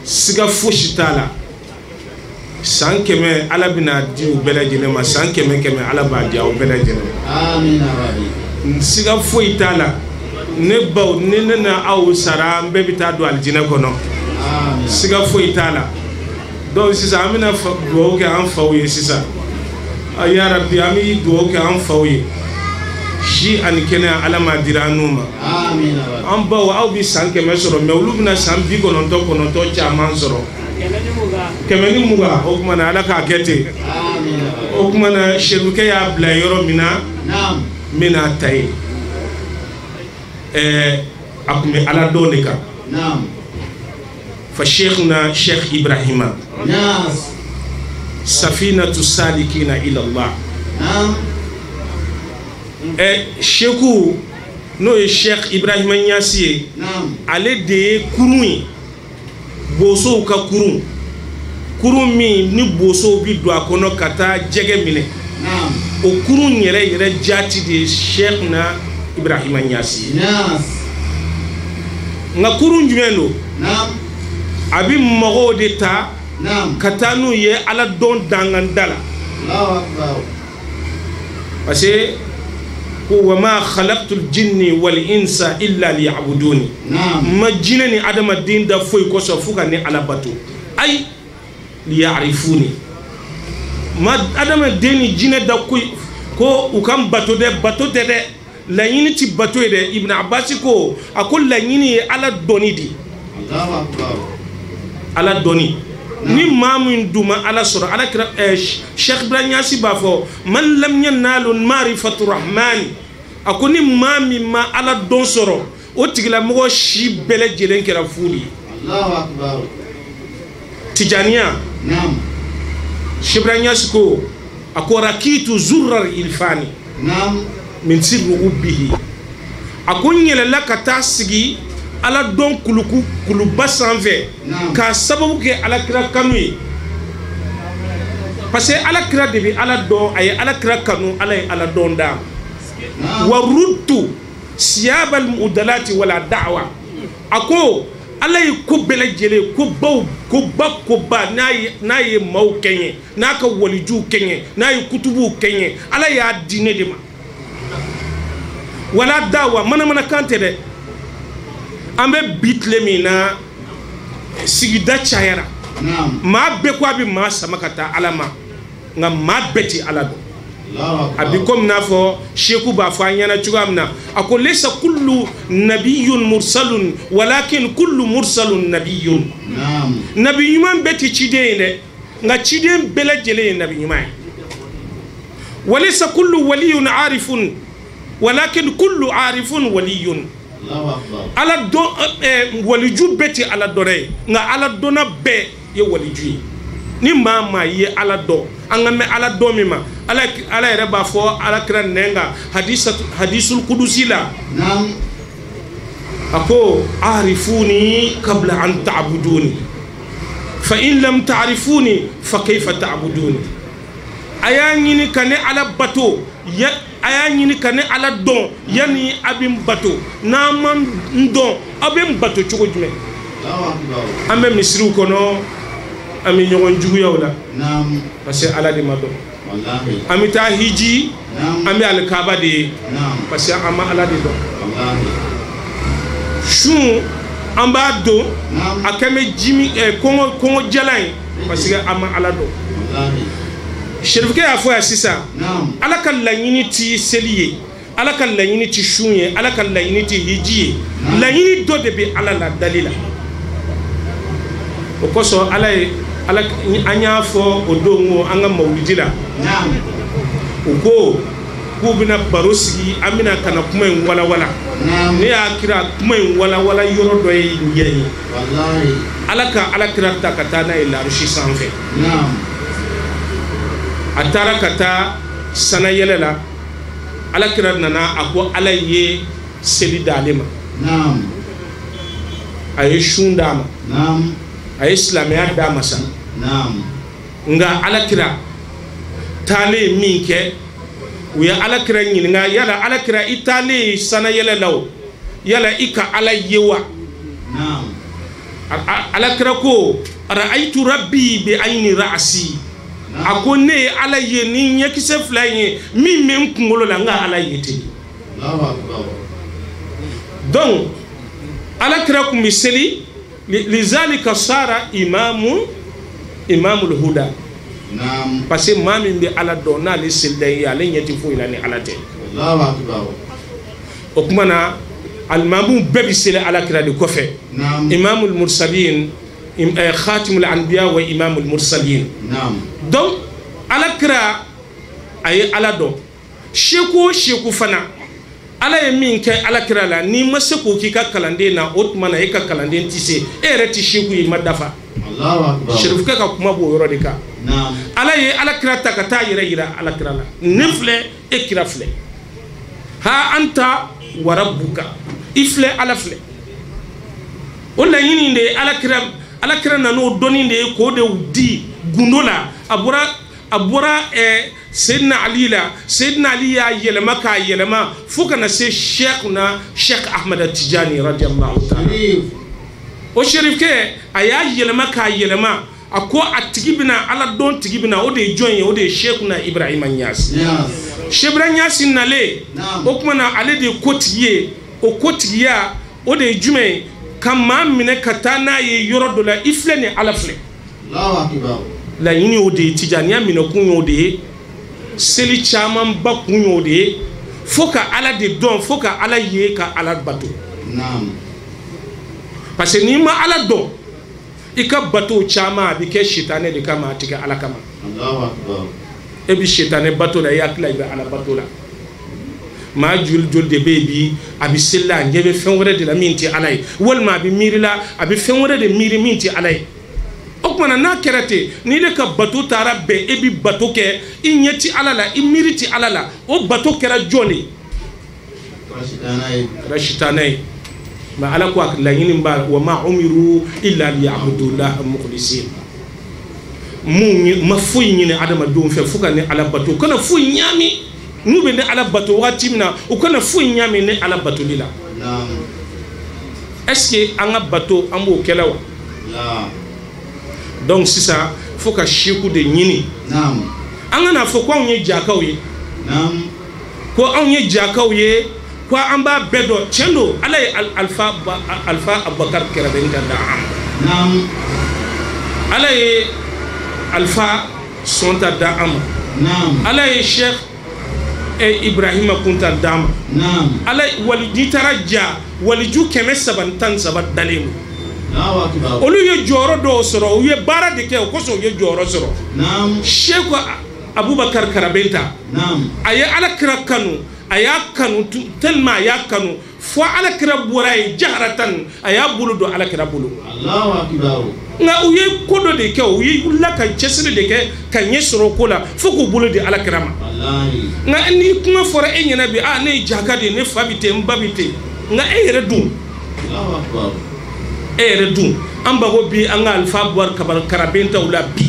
siga fosi t'a la. San 100 Ala bɛna di u bɛɛ lajɛlen ma. San 100 Ala b'a di aw bɛɛ lajɛlen ma. Siga foyi t'a la. Ne baw ni ne na aw sara an bɛɛ bɛ taa don alijinɛ kɔnɔ. Siga foyi t'a la. Donc sisan an bɛna dugawu kɛ an faw ye sisan. Ya Rabbi, an bɛ dugawu kɛ an faw ye. Si ani kɛnɛya Ala m'a dira an n'u ma. An baw aw bɛ san 100 sɔrɔ, mais olu bɛna san 99 caman sɔrɔ. 120. O tuma na Ala k'a kɛ ten. O tuma na Serifukɛ y'a bila yɔrɔ min na, n bɛna ta yen. A tun bɛ Ala dɔn de kan. Fa Sheikhuna Sheikh Ibrahima safinatu salikina ila Allah. Sheku n'o ye Sheikh Ibrahima Niasse ye, ale de ye kurun ye, bosow ka kurun, kurun min ni bosow bi don a kɔnɔ ka taa jɛgɛ minɛ, o kurun yɛrɛ yɛrɛ jaati de ye Sheikhuna Ibrahima Niasse ye. Nka kurun jumɛn don? A bɛ mɔgɔw de ta ka taa n'u ye Ala dɔn danganda la. Parce que ko wa ma khalaqtul jinni wal insa illa liya'buduni. Ma jinɛ ni adamaden da foyi kosɔn fo ka ne Ala bato. Ayi, liya'rifuni. Ma adamaden ni jinɛ da ko u kan bato dɛ, bato tɛ dɛ. Laɲini ti bato ye dɛ. Ibn Abbas ko a ko laɲini ye Ala dɔnni de ye. Ala dɔnni. Ni maa min dun ma Ala sɔrɔ, Ala kira Cheikh Ibrahim Niasse b'a fɔ man lam yanalu ma'rifatu rahmani, a ko ni maa min ma Ala dɔn sɔrɔ, o tigilamɔgɔ si bɛɛ lajɛlen kɛra fu de ye. Tijaniya, Cheikh Ibrahim Niasse ko a ko rakitu zurrar ilfani min sirri ubbihi. A ko n yɛlɛla ka taa sigi Ala dɔn kuluku kuluba sanfɛ k'a sababu kɛ Ala kira kanu ye. Parce que Ala kira de bɛ Ala dɔn, a ye Ala kira kanu, Ala ye Ala dɔn d'a ma. Wa rudtu siyabal mudalati wala da'wa. A ko Ala ye ko bɛɛ lajɛlen, ko baw, ko ba, ko ba, n'a ye maaw kɛɲɛ, n'a ka walijuw kɛɲɛ, n'a ye kutubuw kɛɲɛ, Ala y'a di ne de ma. Wala da'wa, manamanakan tɛ dɛ. An bɛ bi tile min na, sigida cayara. Maa bɛɛ ko a bɛ maa sama ka taa Ala ma, nka maa bɛɛ tɛ Ala dɔn. A bi komi n'a fɔ Seku b'a fɔ an ɲɛna cogoya min na, a ko laysa kullu nabiyyun mursalun walakin kullu mursalun nabiyyun. Nabi ɲuman bɛɛ tɛ ciden ye dɛ, nka ciden bɛɛ lajɛlen ye nabi ɲuman ye. Walaysa kullu waliyun arifun walakin kullu arifun waliyun. Ala dɔn waliju bɛɛ tɛ Ala dɔnna ye, nka Ala dɔnna bɛɛ ye waliju ye. Ni maa maa ye Ala dɔn, an ka mɛn Ala dɔn min ma, Ala yɛrɛ b'a fɔ Ala kira nɛn kan hadisul kudusi la, a ko arifuni kabla an ta'buduni fa in lam ta'rifuni fa kayfa ta'buduni. A y'a ɲini ka ne Ala bato, a y'a ɲini ka ne Ala dɔn yanni a bɛ n bato. N'a ma n dɔn, aw bɛ n bato cogo jumɛn? An bɛ misiriw kɔnɔ, an bɛ ɲɔgɔn juguyaw la, parce que Ala de ma dɔn. An bɛ taa hiji, an bɛ alikaba de ye, parce que an ma Ala de dɔn. Sun an b'a don, a kɛn bɛ ji min kɔngɔ jalan ye, parce que an ma Ala dɔn. Serifukɛ y'a fɔ yan sisan, Ala ka laɲini ti seli ye, Ala ka laɲini ti sun ye, Ala ka laɲini ti hiji ye. Laɲini dɔ de bɛ Ala la dali la. O kosɔn Ala ye Ala an y'a fɔ o don ko an ka mawulidi la, u ko k'u bɛna baro sigi, an bɛna ka na kuma in walawala. Ne y'a kira kuma in walawala yɔrɔ dɔ ye nin ye. Ala ka Ala kira ta ka taa n'a ye larusi sanfɛ. A taara ka taa sanayɛlɛ la, Ala kira nana a ko Ala ye seli d'ale ma. Naam. A ye sun d'a ma. Naam. A ye silamɛya d'a ma sa. Naam. Nka Ala kira taalen min kɛ, u ye Ala kira ɲininka, yala Ala kira i taalen sanayɛlɛ la o, yala i ka Ala ye wa? Naam. Ala kira ko ra'aytu rabbi bi ayni ra'si. A ko ne ye Ala ye ni ɲɛkisɛ fila in ye min bɛ n kunkolo la, n ka Ala ye ten. Donc Ala kira kun bɛ seli, lizalika sara imamul huda. Naam. Parce que maa min bɛ Ala dɔn n'ale selila ye, ale ɲɛ tɛ foyi la ni Ala tɛ. Allahu akbar. O tuma na alimamu bɛɛ bɛ seli Ala kira de kɔfɛ. Naam. Imamul mursalin, khatimul anbiya wa imamul mursalin. Naam. Donc Ala kira a ye Ala dɔn. Seku o seku fana, Ala ye min kɛ Ala kira la, n'i ma se k'o k'i ka kalanden na, o tuma na e ka kalanden tɛ se, e yɛrɛ tɛ seku ye, i ma dafa. Allahu akbar. Serifukɛ ka kuma b'o yɔrɔ de kan. Naam. Ala ye Ala kira ta ka taa yɛrɛ yira Ala kira la. Ne filɛ, e kira filɛ. Ha anta wa rabbuka. I filɛ, Ala filɛ. O laɲini de ye Ala kira, Ala kira nan'o dɔnni de ye k'o de di gundo la. A bɔra Seydina Ali la, Seydina Ali y'a yɛlɛma k'a yɛlɛma fo ka na se Cheikhna Cheikh Ahmed Tijani radiyallahu ta'ala. O Serifukɛ a y'a yɛlɛma k'a yɛlɛma, a ko a tigi bɛna Ala dɔn tigi bɛna, o de ye jɔn ye? O de ye Cheikhna Ibrahima Niass. Cheikh Ibrahima Niass nalen, o tuma na ale de ye kotigi ye. O kotigiya o de ye jumɛn ye? Ka maa minɛ ka taa n'a ye yɔrɔ dɔ la, i filɛ ni Ala filɛ. Laɲini y'o de ye, Tijaniya minɛkun y'o de ye, seli camanba kun y'o de ye, fo ka Ala de dɔn, fo ka Ala ye, ka Ala bato. Parce que n'i ma Ala dɔn, i ka bato caman a bɛ kɛ sitanɛ de kama, a tɛ kɛ Ala kama. E bɛ sitanɛ bato la, i hakili la i bɛ Ala bato la. Maa joli joli de bɛ yen bi, a bɛ seli la, a ɲɛ bɛ fɛn wɛrɛ de la min tɛ Ala ye, walima a bɛ miiri la, a bɛ fɛn wɛrɛ de miiri min tɛ Ala ye. O tuma na n'a kɛra ten, n'i ne ka bato taara bɛn, e bɛ bato kɛ, i ɲɛ tɛ Ala la, i miiri tɛ Ala la, o bato kɛra jɔn de ye? Kɛra sitanɛ ye. Mais Ala ko a laɲini b'a wa ma umiru illa liya'budullaha mukhlisin. Mun ma foyi ɲini adamadenw fɛ fo ka ne Ala bato, u kana foyi ɲaami. N'u bɛ ne Ala bato wagati min na, u kana foyi ɲaami ne Ala batoli la. Est-ce que an ka bato an b'o kɛla wa? Donc sisan fo ka seku de ɲini. An kana fɔ ko anw ye jakaw ye, ko anw ye jakaw ye, ko an b'a bɛɛ dɔn. Tiɲɛ don, Ala ye Alpha Abubakar Kɛrɛbɛn ka da an ma. Ala ye Alpha Sɔnta da an ma. Ala ye Cheikh Ibrahima Kunta da an ma. Ala wali n'i taara ja waliju 313 dalen don. Olu ye jɔyɔrɔ dɔw sɔrɔ, u ye baara de kɛ, o kosɔn u ye jɔyɔrɔ sɔrɔ. Cheikh Abubakar Karabenta, a ye Ala kira kanu, a y'a kanu tellement a y'a kanu fo Ala kira bɔra yen jaharatan, a y'a bolo don Ala kira bolo. Nka u ye ko dɔ de kɛ, u ye wulila ka cɛsiri de kɛ ka ɲɛ sɔrɔ o ko la fo k'u bolo di Ala kira ma. Nka ni kuma fɔra e ɲɛna bi, ne ye jaka de ye, ne fa bi ten, n ba bi ten, nka e yɛrɛ dun, e yɛrɛ dun, an mago bi an ka Alpha Abubakar Karabentaw la bi.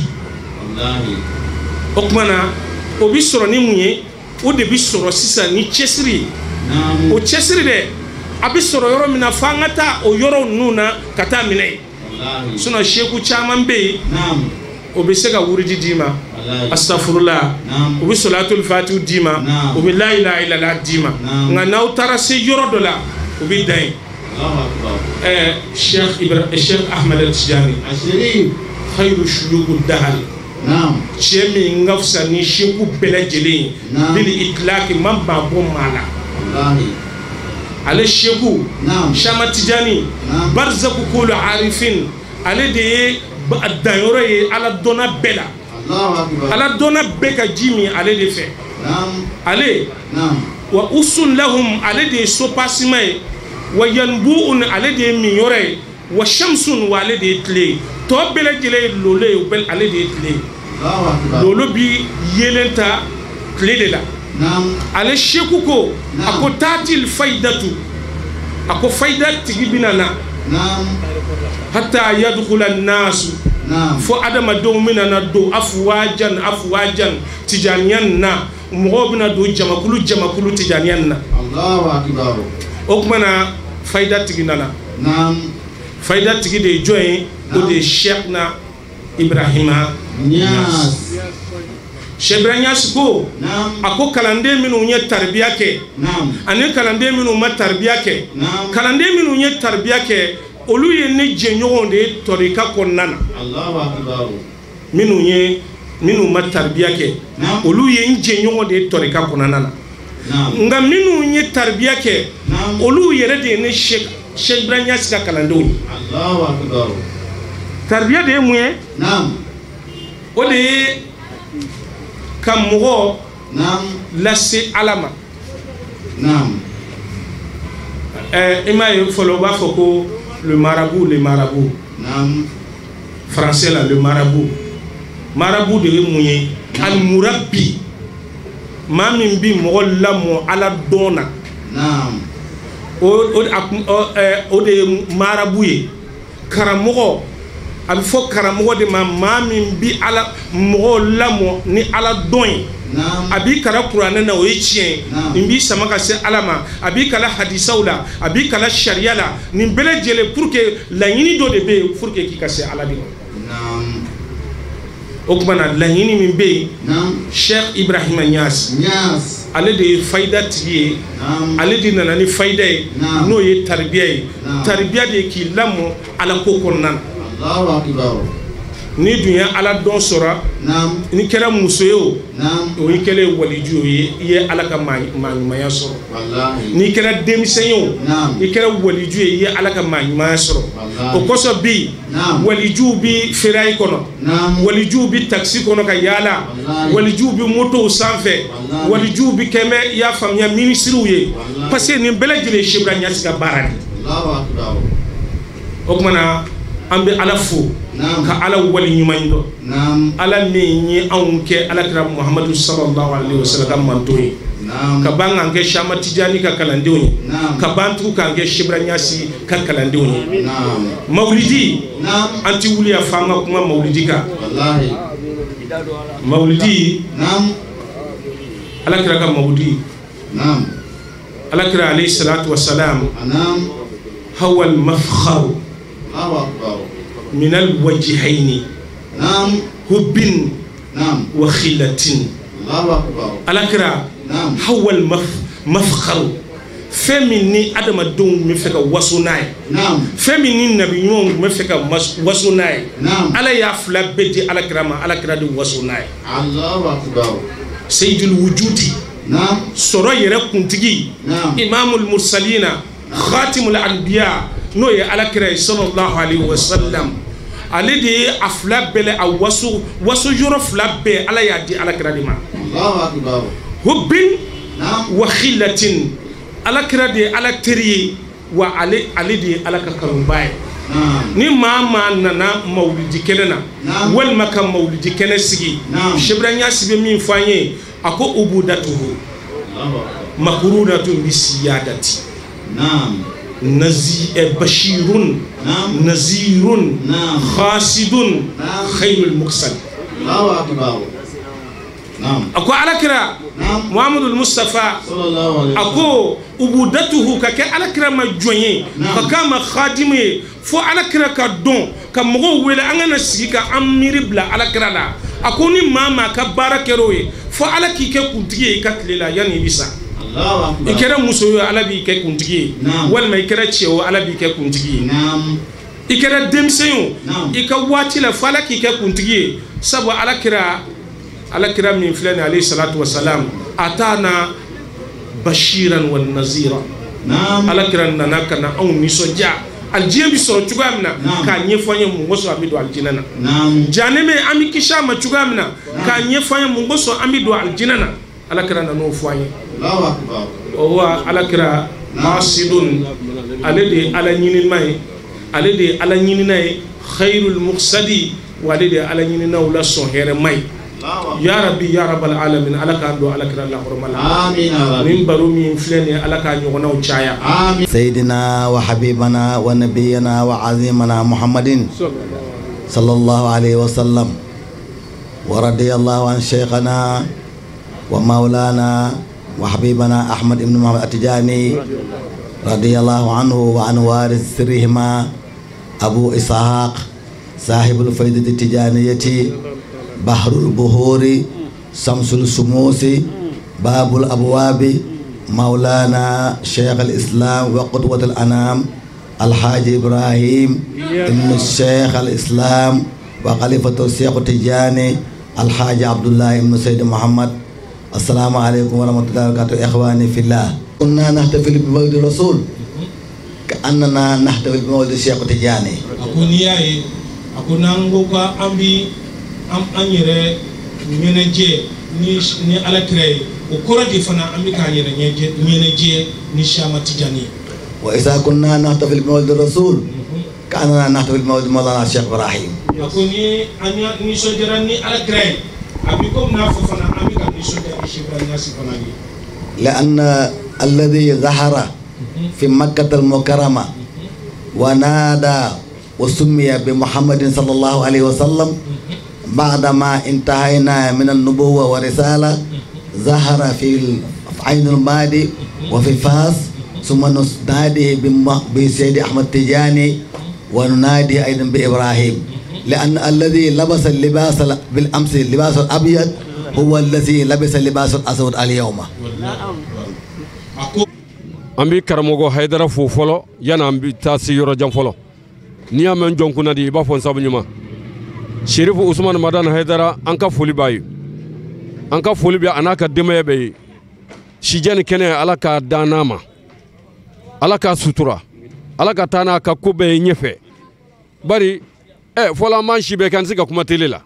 O tuma na o bi sɔrɔ ni mun ye? O de bi sɔrɔ sisan ni cɛsiri ye. O cɛsiri dɛ, a bi sɔrɔ yɔrɔ min na, fo an ka taa o yɔrɔ ninnu na ka taa minɛ yen. Sinon seku caman bɛ yen, o bɛ se ka wurudi d'i ma, astafurula, o bɛ solatul fatihu d'i ma, o bɛ la ilaha illallah d'i ma. Nka n'aw taara se yɔrɔ dɔ la, o bɛ dan yen. Cheikh Ahmed Tijani, khayru shuyuku dahari, cɛ min ka fisa ni seku bɛɛ lajɛlen ye, bil itlaqi, ma maa bɔ maa la. Ale seku Chama Tijani, barzaku kulu arifin, ale de ye danyɔrɔ ye Ala dɔnna bɛɛ la. Ala dɔnna bɛɛ ka ji min ale de fɛ. Ale wa usun lahum, ale de ye sopasima ye, wa yanbuun, ale de ye minyɔrɔ ye, wa shamsun, wa ale de ye tile ye. Tɔ bɛɛ lajɛlen ye lolo ye, ale de ye tile ye. Lolo bi yeelen ta tile de la. Ale seku ko a ko taatil faydatu a ko fayda tigi bina na hatta yadkhula an-nasu fo adamadenw bɛna na don afuwajan afuwajan tijaniya na mɔgɔw bɛna don jamakulu jamakulu tijaniya na. O tuma na fayda tigi nana. Fayda tigi de ye jɔn ye? O de ye Cheikhna Ibrahima Niass. Cheikh Ibrahima Niass ko a ko kalanden minnu ye taribiya kɛ ani kalanden minnu ma taribiya kɛ, kalanden minnu ye taribiya kɛ olu ye ne jɛɲɔgɔnw de ye tɔrika kɔnɔna na. Minnu ma taribiya kɛ olu ye n jɛɲɔgɔn de ye tɔrika kɔnɔna na. Nka minnu ye taribiya kɛ olu yɛrɛ de ye ne Cheikh Ibrahima Niass ka kalandenw ye. Taribiya de ye mun ye? O de ye ka mɔgɔ lase Ala ma. I m'a ye fɔlɔ u b'a fɔ ko le marabout, le marabout. Français la, le marabout. Marabout de ye mun ye? Al murabbi. Maa min bi mɔgɔ lamɔ Ala dɔn na. O de ye marabout ye. Karamɔgɔ, a bɛ fɔ karamɔgɔ de ma maa min bi Ala mɔgɔw lamɔ ni Ala dɔn ye. A b'i kala kuranɛ na, o ye tiɲɛ ye. Nin b'i sama ka se Ala ma, a b'i kala hadisaw la, a b'i kala sariya la, nin bɛɛ lajɛlen pour que laɲini dɔ de bɛ yen pour que k'i ka se Ala de ma. O tuma na laɲini min bɛ yen, Cheikh Ibrahima Niass ale de ye fayida tigi ye, ale de nana ni fayida ye, n'o ye taribiya ye. Taribiya de ye k'i lamɔ Ala ko kɔnɔna na. Ni dun ye Ala dɔn sɔrɔ, n'i kɛra muso ye o, o y'i kɛlen waliju ye, i ye Ala ka maa ɲumanya sɔrɔ. N'i kɛra denmisɛn ye o, i kɛra waliju ye, i ye Ala ka maa ɲumanya sɔrɔ. O kosɔn bi walijuw bi ferraille kɔnɔ, walijuw bi taxi kɔnɔ ka yaala, walijuw bi motow sanfɛ, walijuw bi kɛmɛ, i y'a faamuya, minisiriw ye. Parce que nin bɛɛ lajɛlen ye Cheikh Ibrahima Niass ka baara de ye. O tuma na an bɛ Ala fo ka Ala wali ɲuman dɔn. Ala min ye anw kɛ Alakira Muhamadu sallallahu alaihi wasallam ka manton ye, ka ban k'an kɛ Chama Tijani ka kalandenw ye, ka ban tugun k'an kɛ Cheikh Ibrahima Niass ka kalandenw ye. Mawulidi, an ti wuli yan f'an ka kuma mawulidi kan. Mawulidi, Alakira ka mawulidi, Alakira alayhi salatu wasalam, hawal mafkharu من الوجهين حب وخلة. Alakira هو المفخر fɛn min ni adamadenw bɛ fɛ ka waso n'a ye, fɛn min ni nabi ɲumanw bɛ fɛ ka waso n'a ye, Ala y'a fila bɛɛ di Alakira ma, Alakira de waso n'a ye. Seydul wujudi, sɔrɔ yɛrɛ kuntigi, imamul mursalina, khatimul anbiya, n'o ye Alakira ye sallallahu alaihi wa sallam, ale de ye a fila bɛɛ a waso waso yɔrɔ fila bɛɛ Ala y'a di Alakira de ma. Hubbin wa khilatin, Alakira de ye Ala teri ye, wa ale de ye Ala ka kanuba ye. Ni maa nana mawulidi kɛnɛ na walima ka mawulidi kɛnɛ sigi, Cheikh Ibrahima Niass bɛ min fɔ an ye, a ko ubudatuhu makurunatun bi siyadati bashirun nazirun khasidun khayrul muksal. A ko Alakira Muhammadul Mustafa, a ko ubudatuhu ka kɛ Alakira ma jɔn ye, ka k'a ma khadimu ye, fo Alakira ka dɔn ka mɔgɔw wele an kana sigi ka an miiri bila Alakira la. A ko ni maa ka baara kɛra o ye, fo Ala k'i kɛ kuntigi ye i ka tile la yanni i bɛ sa. I kɛra muso ye, Ala b'i kɛ kuntigi ye, walima i kɛra cɛ o, Ala b'i kɛ kuntigi ye. I kɛra denmisɛn ye o, i ka waati la fo Ala k'i kɛ kuntigi ye. Sabu Alakira min filɛ nin ye alayhi salatu wasalam, a taana bashiran wa nazira. Alakira nana ka na anw nisɔndiya, alijinɛ bɛ sɔrɔ cogoya min na k'a ɲɛfɔ an ye mun kosɔn an bɛ don alijinɛ na. Jahanama an bɛ kisi a ma cogoya min na k'a ɲɛfɔ an ye mun kosɔn an bɛ don alijinɛ na. Alakira nan'o fɔ an ye. O wa Alakira masidun, ale de ye Ala ɲinima ye, ale de ye Ala ɲinina ye, khayrul muqsadi, wa ale de ye Ala ɲininaw la sɔn hɛrɛma ye. Ya Rabbi ya Rabbal alamin ala k'an don ala kira la hɔrɔma la. Amin. Nin baro min filɛ nin ye ala k'a ɲɔgɔnnaw caya. Amin. Sayyidina wa habibana wa nabiyana wa azimana Muhammadin sallallahu alayhi wa sallam wa radiyallahu an shaykhana wa maulana wa habibana Ahmad ibn Muhammad At-Tijani radiyallahu anhu wa an waris sirrihima Abu Ishaq sahibul faydati tijaniyati bahrul buhuri samsul sumusi babul abwabi maulana shaykh al-islam wa qudwat al-anam alhaji Ibrahim ibn shaykh al-islam wa khalifatu shaykh Tijani alhaji Abdullah ibn Sayyid Muhammad. Assalamu alaikum wa rahmatullahi wa barakatuh. Ikhwani fillah, kunna nahtafil bi mawlid rasul ka'annana nahtafil bi mawlid shaykh Tijani. Ako n'i y'a ye a ko n'an ko k'an bi an yɛrɛ ɲɛnajɛ ni ala kira ye o kɔrɔ de fana an bɛ k'an yɛrɛ ɲɛnajɛ ni Siyama Tijani ye. Wa iza kunna nahtafil bi mawlid rasul ka'annana nahtafil bi mawlid mawlana Cheikh Ibrahim. A ko ni an nisɔndiyara ni ala kira ye a bɛ komi n'a fɔ fana an bɛ ka nisɔndiya ni Cheikh Ibrahim Niass fana ye. لأن الذي ظهر في مكة المكرمة ونادى وسمي بمحمد صلى الله عليه وسلم بعدما انتهينا من النبوة ورسالة ظهر في عين المادي وفي فاس، ثم نناديه بسيد أحمد تجاني وننادي أيضا بإبراهيم، لأن الذي لبس اللباس بالأمس اللباس الأبيض هو الذي لبس اللباس الأسود اليوم. An bɛ karamɔgɔ Hayidara fo fɔlɔ yanni an bɛ taa se yɔrɔ jan fɔlɔ. N'i y'a mɛn jɔn kunna di i b'a fɔ n sabu ɲuman. Serifu Usumani Madani Hayidara an ka foli b'a ye, an ka foli bɛ a n'a ka denbaya bɛɛ ye. Sijɛ ni kɛnɛ ala k'a dan n'a ma, ala k'a sutura, ala ka taa n'a ka ko bɛɛ ye ɲɛfɛ. Bari fɔlɔ an b'an si bɛɛ kɛ an tɛ se ka kuma tele la.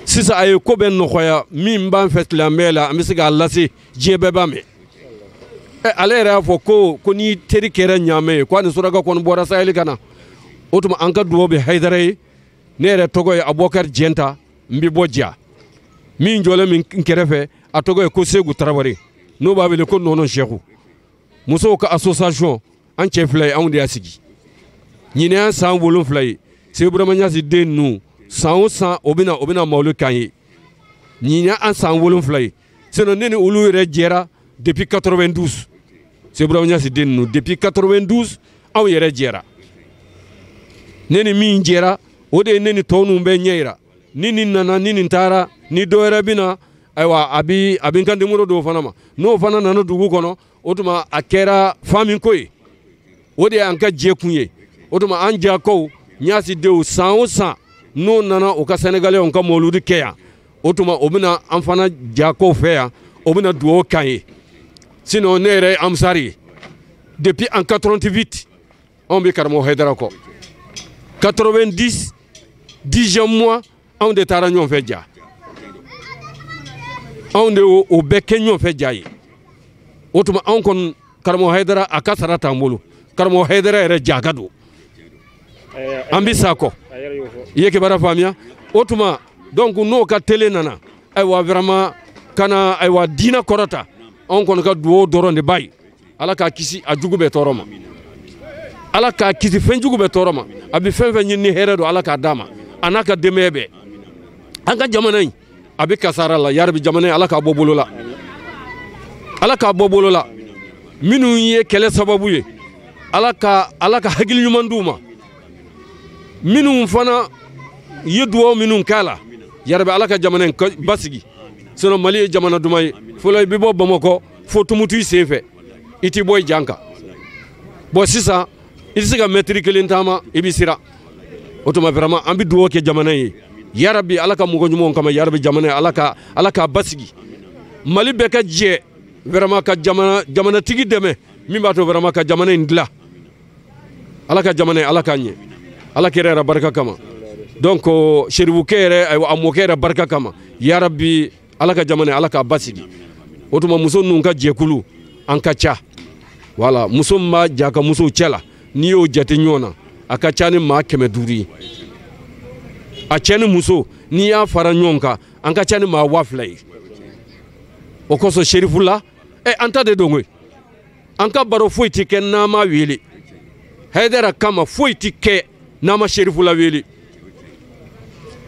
Sisan a ye ko bɛɛ nɔgɔya min b'an fɛ tilamɛ la an bɛ se k'a lase diɲɛ bɛɛ b'a mɛn. Ale yɛrɛ y'a fɔ ko n'i teri kɛra ɲaamɛ ye k'a ni suraka kɔni bɔra saheli ka na. O tuma an ka dugawu bɛ Hayidara ye. Ne yɛrɛ tɔgɔ ye Abubakar Jɛnta, n bɛ bɔ Ja. Min jɔlen min kɛrɛfɛ a tɔgɔ ye ko Segu Tarawele, n'o b'a wele ko Nɔnɔ Seku. Musow ka association an cɛ fila ye anw de y'a sigi. Ɲinɛ y'an san 7 ye. Seku Burama Ɲasi den ninnu san o san o bɛna mawulu k'an ye. Ɲinɛ an san 7 ye. Sinon ne ni olu yɛrɛ jɛra depuis 92. Seku Burama Ɲasi den ninnu depuis 92 anw yɛrɛ jɛra. Ne ni min jɛra o de ye ne ni tɔw ninnu bɛɛ ɲɛ yira. Ni nin nana ni nin taara ni dɔ wɛrɛ bɛ na, ayiwa a bɛ n kan denmuso dɔw fana ma. N'o fana nana dugu kɔnɔ o tuma a kɛra fa min ko ye. O de y'an ka jɛ kun ye. O tuma an jakaw Ɲasi denw san o san n'o nana u ka Sɛnɛgalɛnw ka mawuludi kɛ yan, o tuma o bɛna an fana jakaw fɛ yan, o bɛna dugawu k'an ye. Sinon ne yɛrɛ ye Ansari ye. Depuis en 88 anw bɛ karamɔgɔ Hayidara kɔ. 90 dixième mois anw de taara ɲɔgɔn fɛ ja. Anw de o bɛɛ kɛ ɲɔgɔn fɛ ja ye. O tuma anw kɔni karamɔgɔ Hayidara a ka sara t'an bolo. Karamɔgɔ Hayidara yɛrɛ ja ka don. An bɛ sa kɔ. I ye kibaruya faamuya? O tuma donc n'o ka tele nana ayiwa vraiment ka na ayiwa diinɛ kɔrɔta anw kɔni ka dugawu dɔrɔn de b'a ye. Ala k'a kisi a jugu bɛɛ tɔɔrɔ ma. Ala k'a kisi fɛn jugu bɛɛ tɔɔrɔ ma. A bɛ fɛn fɛn ɲini ni hɛrɛ don ala k'a d'a ma. A n'a ka denbaya bɛɛ. An ka jamana in a bɛ kasara la yarabi jamana in ala k'a bɔ bolo la. Ala k'a bɔ bolo la. Minnu ye kɛlɛ sababu ye ala ka hakili ɲuman d'u ma. Minnu fana ye dugawu minnu k'a la yarabi ala ka jamana in basigi. Sinon Mali ye jamana duman ye. Fɔlɔ i bɛ bɔ Bamakɔ fo Tumutu i sen fɛ i t'i bɔ i jan kan. Bon sisan i tɛ se ka mɛtiri kelen taama i bɛ siran. O tuma vraiment an bɛ dugawu kɛ jamana ye. Yarabi ala ka mɔgɔ ɲumanw kama yarabi jamana ye ala k'a basigi. Mali bɛɛ ka jɛ vraiment ka jamanatigi dɛmɛ min b'a to vraiment ka jamana in dilan. Ala ka jamana in ala k'a ɲɛ. Ala kɛra yɛrɛ barika kama. Donc Serifukɛ yɛrɛ ayiwa a mɔkɛ yɛrɛ barika kama yarabi ala ka jamana ala k'a basigi. O tuma muso ninnu ka jɛkulu an ka ca. Voilà muso min b'a ja ka musow cɛ la n'i y'o jate ɲɔgɔn na a ka ca ni maa 500 ye. A cɛ ni muso N'i y'a fara ɲɔgɔn kan an ka ca ni maa 2000 ye. O kosɔn Serifula an ta de don koyi. An ka baro foyi ti kɛ n'an ma wele. Hayidara kama foyi ti kɛ n'an ma Serifula wele.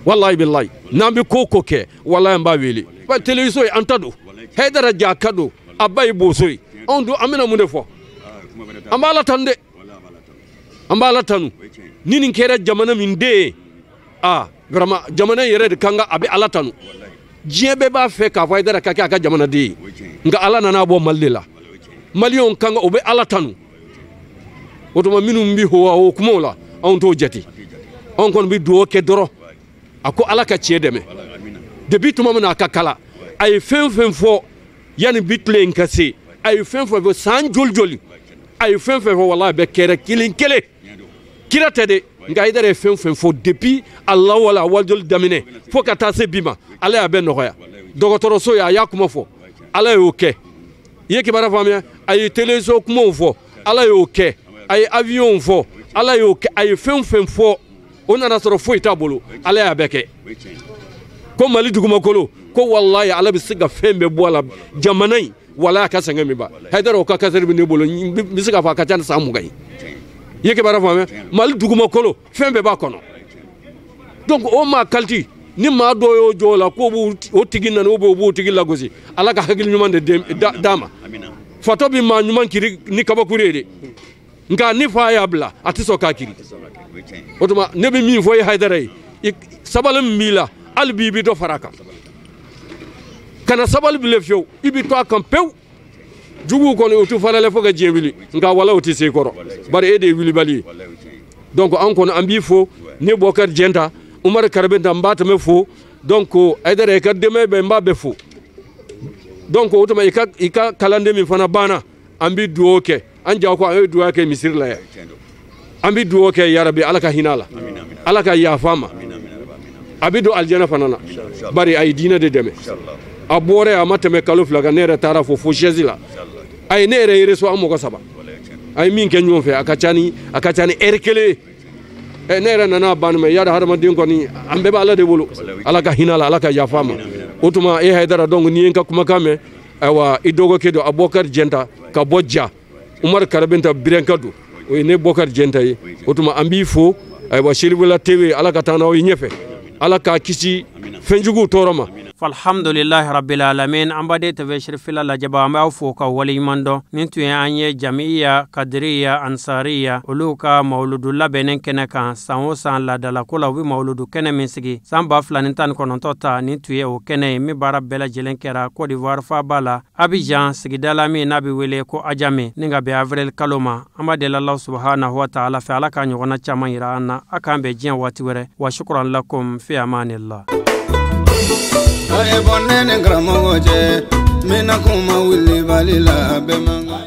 Wallahi billahi n'an bɛ ko ko kɛ wallahi an b'a wele. Ba télévision ye an ta don. Hayidara ja ka don a ba ye boso ye. Anw dun an bɛna mun de fɔ? An b'a la tanu dɛ. An b'a la tanu. Ni nin kɛra jamana min den ye, ah vraiment jamana yɛrɛ de kan ka a bɛ Ala tanu. Diɲɛ bɛɛ b'a fɛ k'a fɔ Hayidara ka kɛ a ka jamanaden ye. Nka Ala nana bɔ Mali de la. Maliyɛnw kan ka o bɛ Ala tanu. O tuma minnu bɛ hoa o kumaw la anw t'o jate. Anw kɔni bɛ dugawu kɛ dɔrɔn. A ko Ala ka tiɲɛ dɛmɛ. Depuis tuma min na a ka kala a ye fɛn fɛn fɔ yanni bi tile in ka se, a ye fɛn fɛn fɔ san joli joli, a ye fɛn fɛn fɔ walahi a bɛɛ kɛra kelen kelen. Kira tɛ dɛ, nka Hayidara ye fɛn fɛn fɔ depuis Alahu wala walijoli daminɛ fo ka taa se bi ma, Ala y'a bɛɛ nɔgɔya. Dɔgɔtɔrɔso ye a y'a kuma fɔ, Ala y'o kɛ. I ye kibaruya faamuya? A ye teleso kumaw fɔ, Ala y'o kɛ. A ye avion fɔ, Ala y'o kɛ. A ye fɛn fɛn fɔ, o nana sɔrɔ foyi t'a bolo, Ala y'a bɛɛ kɛ. Ko Mali dugumakolo ko walahi Ala bɛ se ka fɛn bɛɛ bɔ a la jamana in walahi a ka sɛgɛn min ba. Hayidara o ka kasɛri bɛ ne bolo, n bɛ se k'a fɔ a ka ca ni san 20 ye. I ye kibaruya faamuya? Mali dugumakolo fɛn bɛɛ b'a kɔnɔ. Donc o maa kaliti ni maa dɔw y'o jɔ o la k'o b'u o tigi nana ou bien o b'o tigi lagosi, Ala ka hakili ɲuman de d'a ma. Fatɔ bɛ maa ɲuman kiri ni kabakuru ye dɛ, nka ni fa y'a bila a tɛ sɔn k'a kiri. O tuma ne bɛ min fɔ i Hayidara ye, sabali min b'i la hali bi i bɛ dɔ fara a kan. Kana sabali bilen fiyewu, i bɛ to a kan pewu. Juguw kɔni o tɛ faralen fo ka diɲɛ wuli, nka wala o tɛ se i kɔrɔ, bari e de ye wulibali ye. Donc an kɔni an b'i fo, ne Bɔkari Jɛnta, Umaru Karabenta n b'a tɛmɛ fo. Donc Hayidara i ka denbaya bɛɛ n b'a bɛɛ fo. Donc o tuma i ka kalanden min fana banna, an bɛ dugawu kɛ. An jago ko an ye dugawu kɛ misiri la yan. An bɛ dugawu kɛ yarabi Ala ka hinɛ a la, Ala ka yafa a ma, a bɛ don alijana fana na, bari a ye diinɛ de dɛmɛ. A bɔra yen a ma tɛmɛ kalo 2 kan, ne yɛrɛ taara fo chaise la. A ye ne yɛrɛ reçoit an mɔgɔ 3. A ye min kɛ ɲɔgɔn fɛ a ka ca ni ɛri 1 ye. Ne yɛrɛ nana ban ma, y'a dɔn hadamaden kɔni an bɛɛ bɛ Ala de bolo. Ala ka hinɛ a la, Ala ka yafa a ma. O tuma e Hayidara donc n'i ye n ka kumakan mɛn, ayiwa i dɔgɔkɛ don Abubakari Jɛnta ka bɔ Ja, Umaru Karabenta Birenka don, o ye ne Bɔkari Jɛnta ye. O tuma an b'i fo. Ayiwa Serifula TV Ala ka taa n'aw ye ɲɛfɛ, Ala k'a kisi fɛnjuguw tɔɔrɔ ma. Alhamdulillahi rabbil alamin. An baden TV Serifila lajɛba, an b'aw fo ka waleɲuman dɔn. Nin tun ye an ye jamiya kadiriya ansariya olu ka mawuludu labɛnnen kɛnɛ kan san o san laadalako la, u bɛ mawuludu kɛnɛ min sigi san 2019 ta. Nin tun ye o kɛnɛ ye min baara bɛɛ lajɛlen kɛra Côte d'Ivoire faaba la, Abidjan sigida la min n'a bɛ wele ko Adjamé, ni ka bɛn avril kalo ma. An b'a deli Alahu subahanahu wa taala fɛ, Ala k'a ɲɔgɔnna caman yira an na. A k'an bɛn diɲɛ waati wɛrɛ. Wa shukran lakum fi amanillah. A ye bɔ ne ni karamɔgɔ cɛ, n bɛna kuma wulibali la bɛɛ man kan.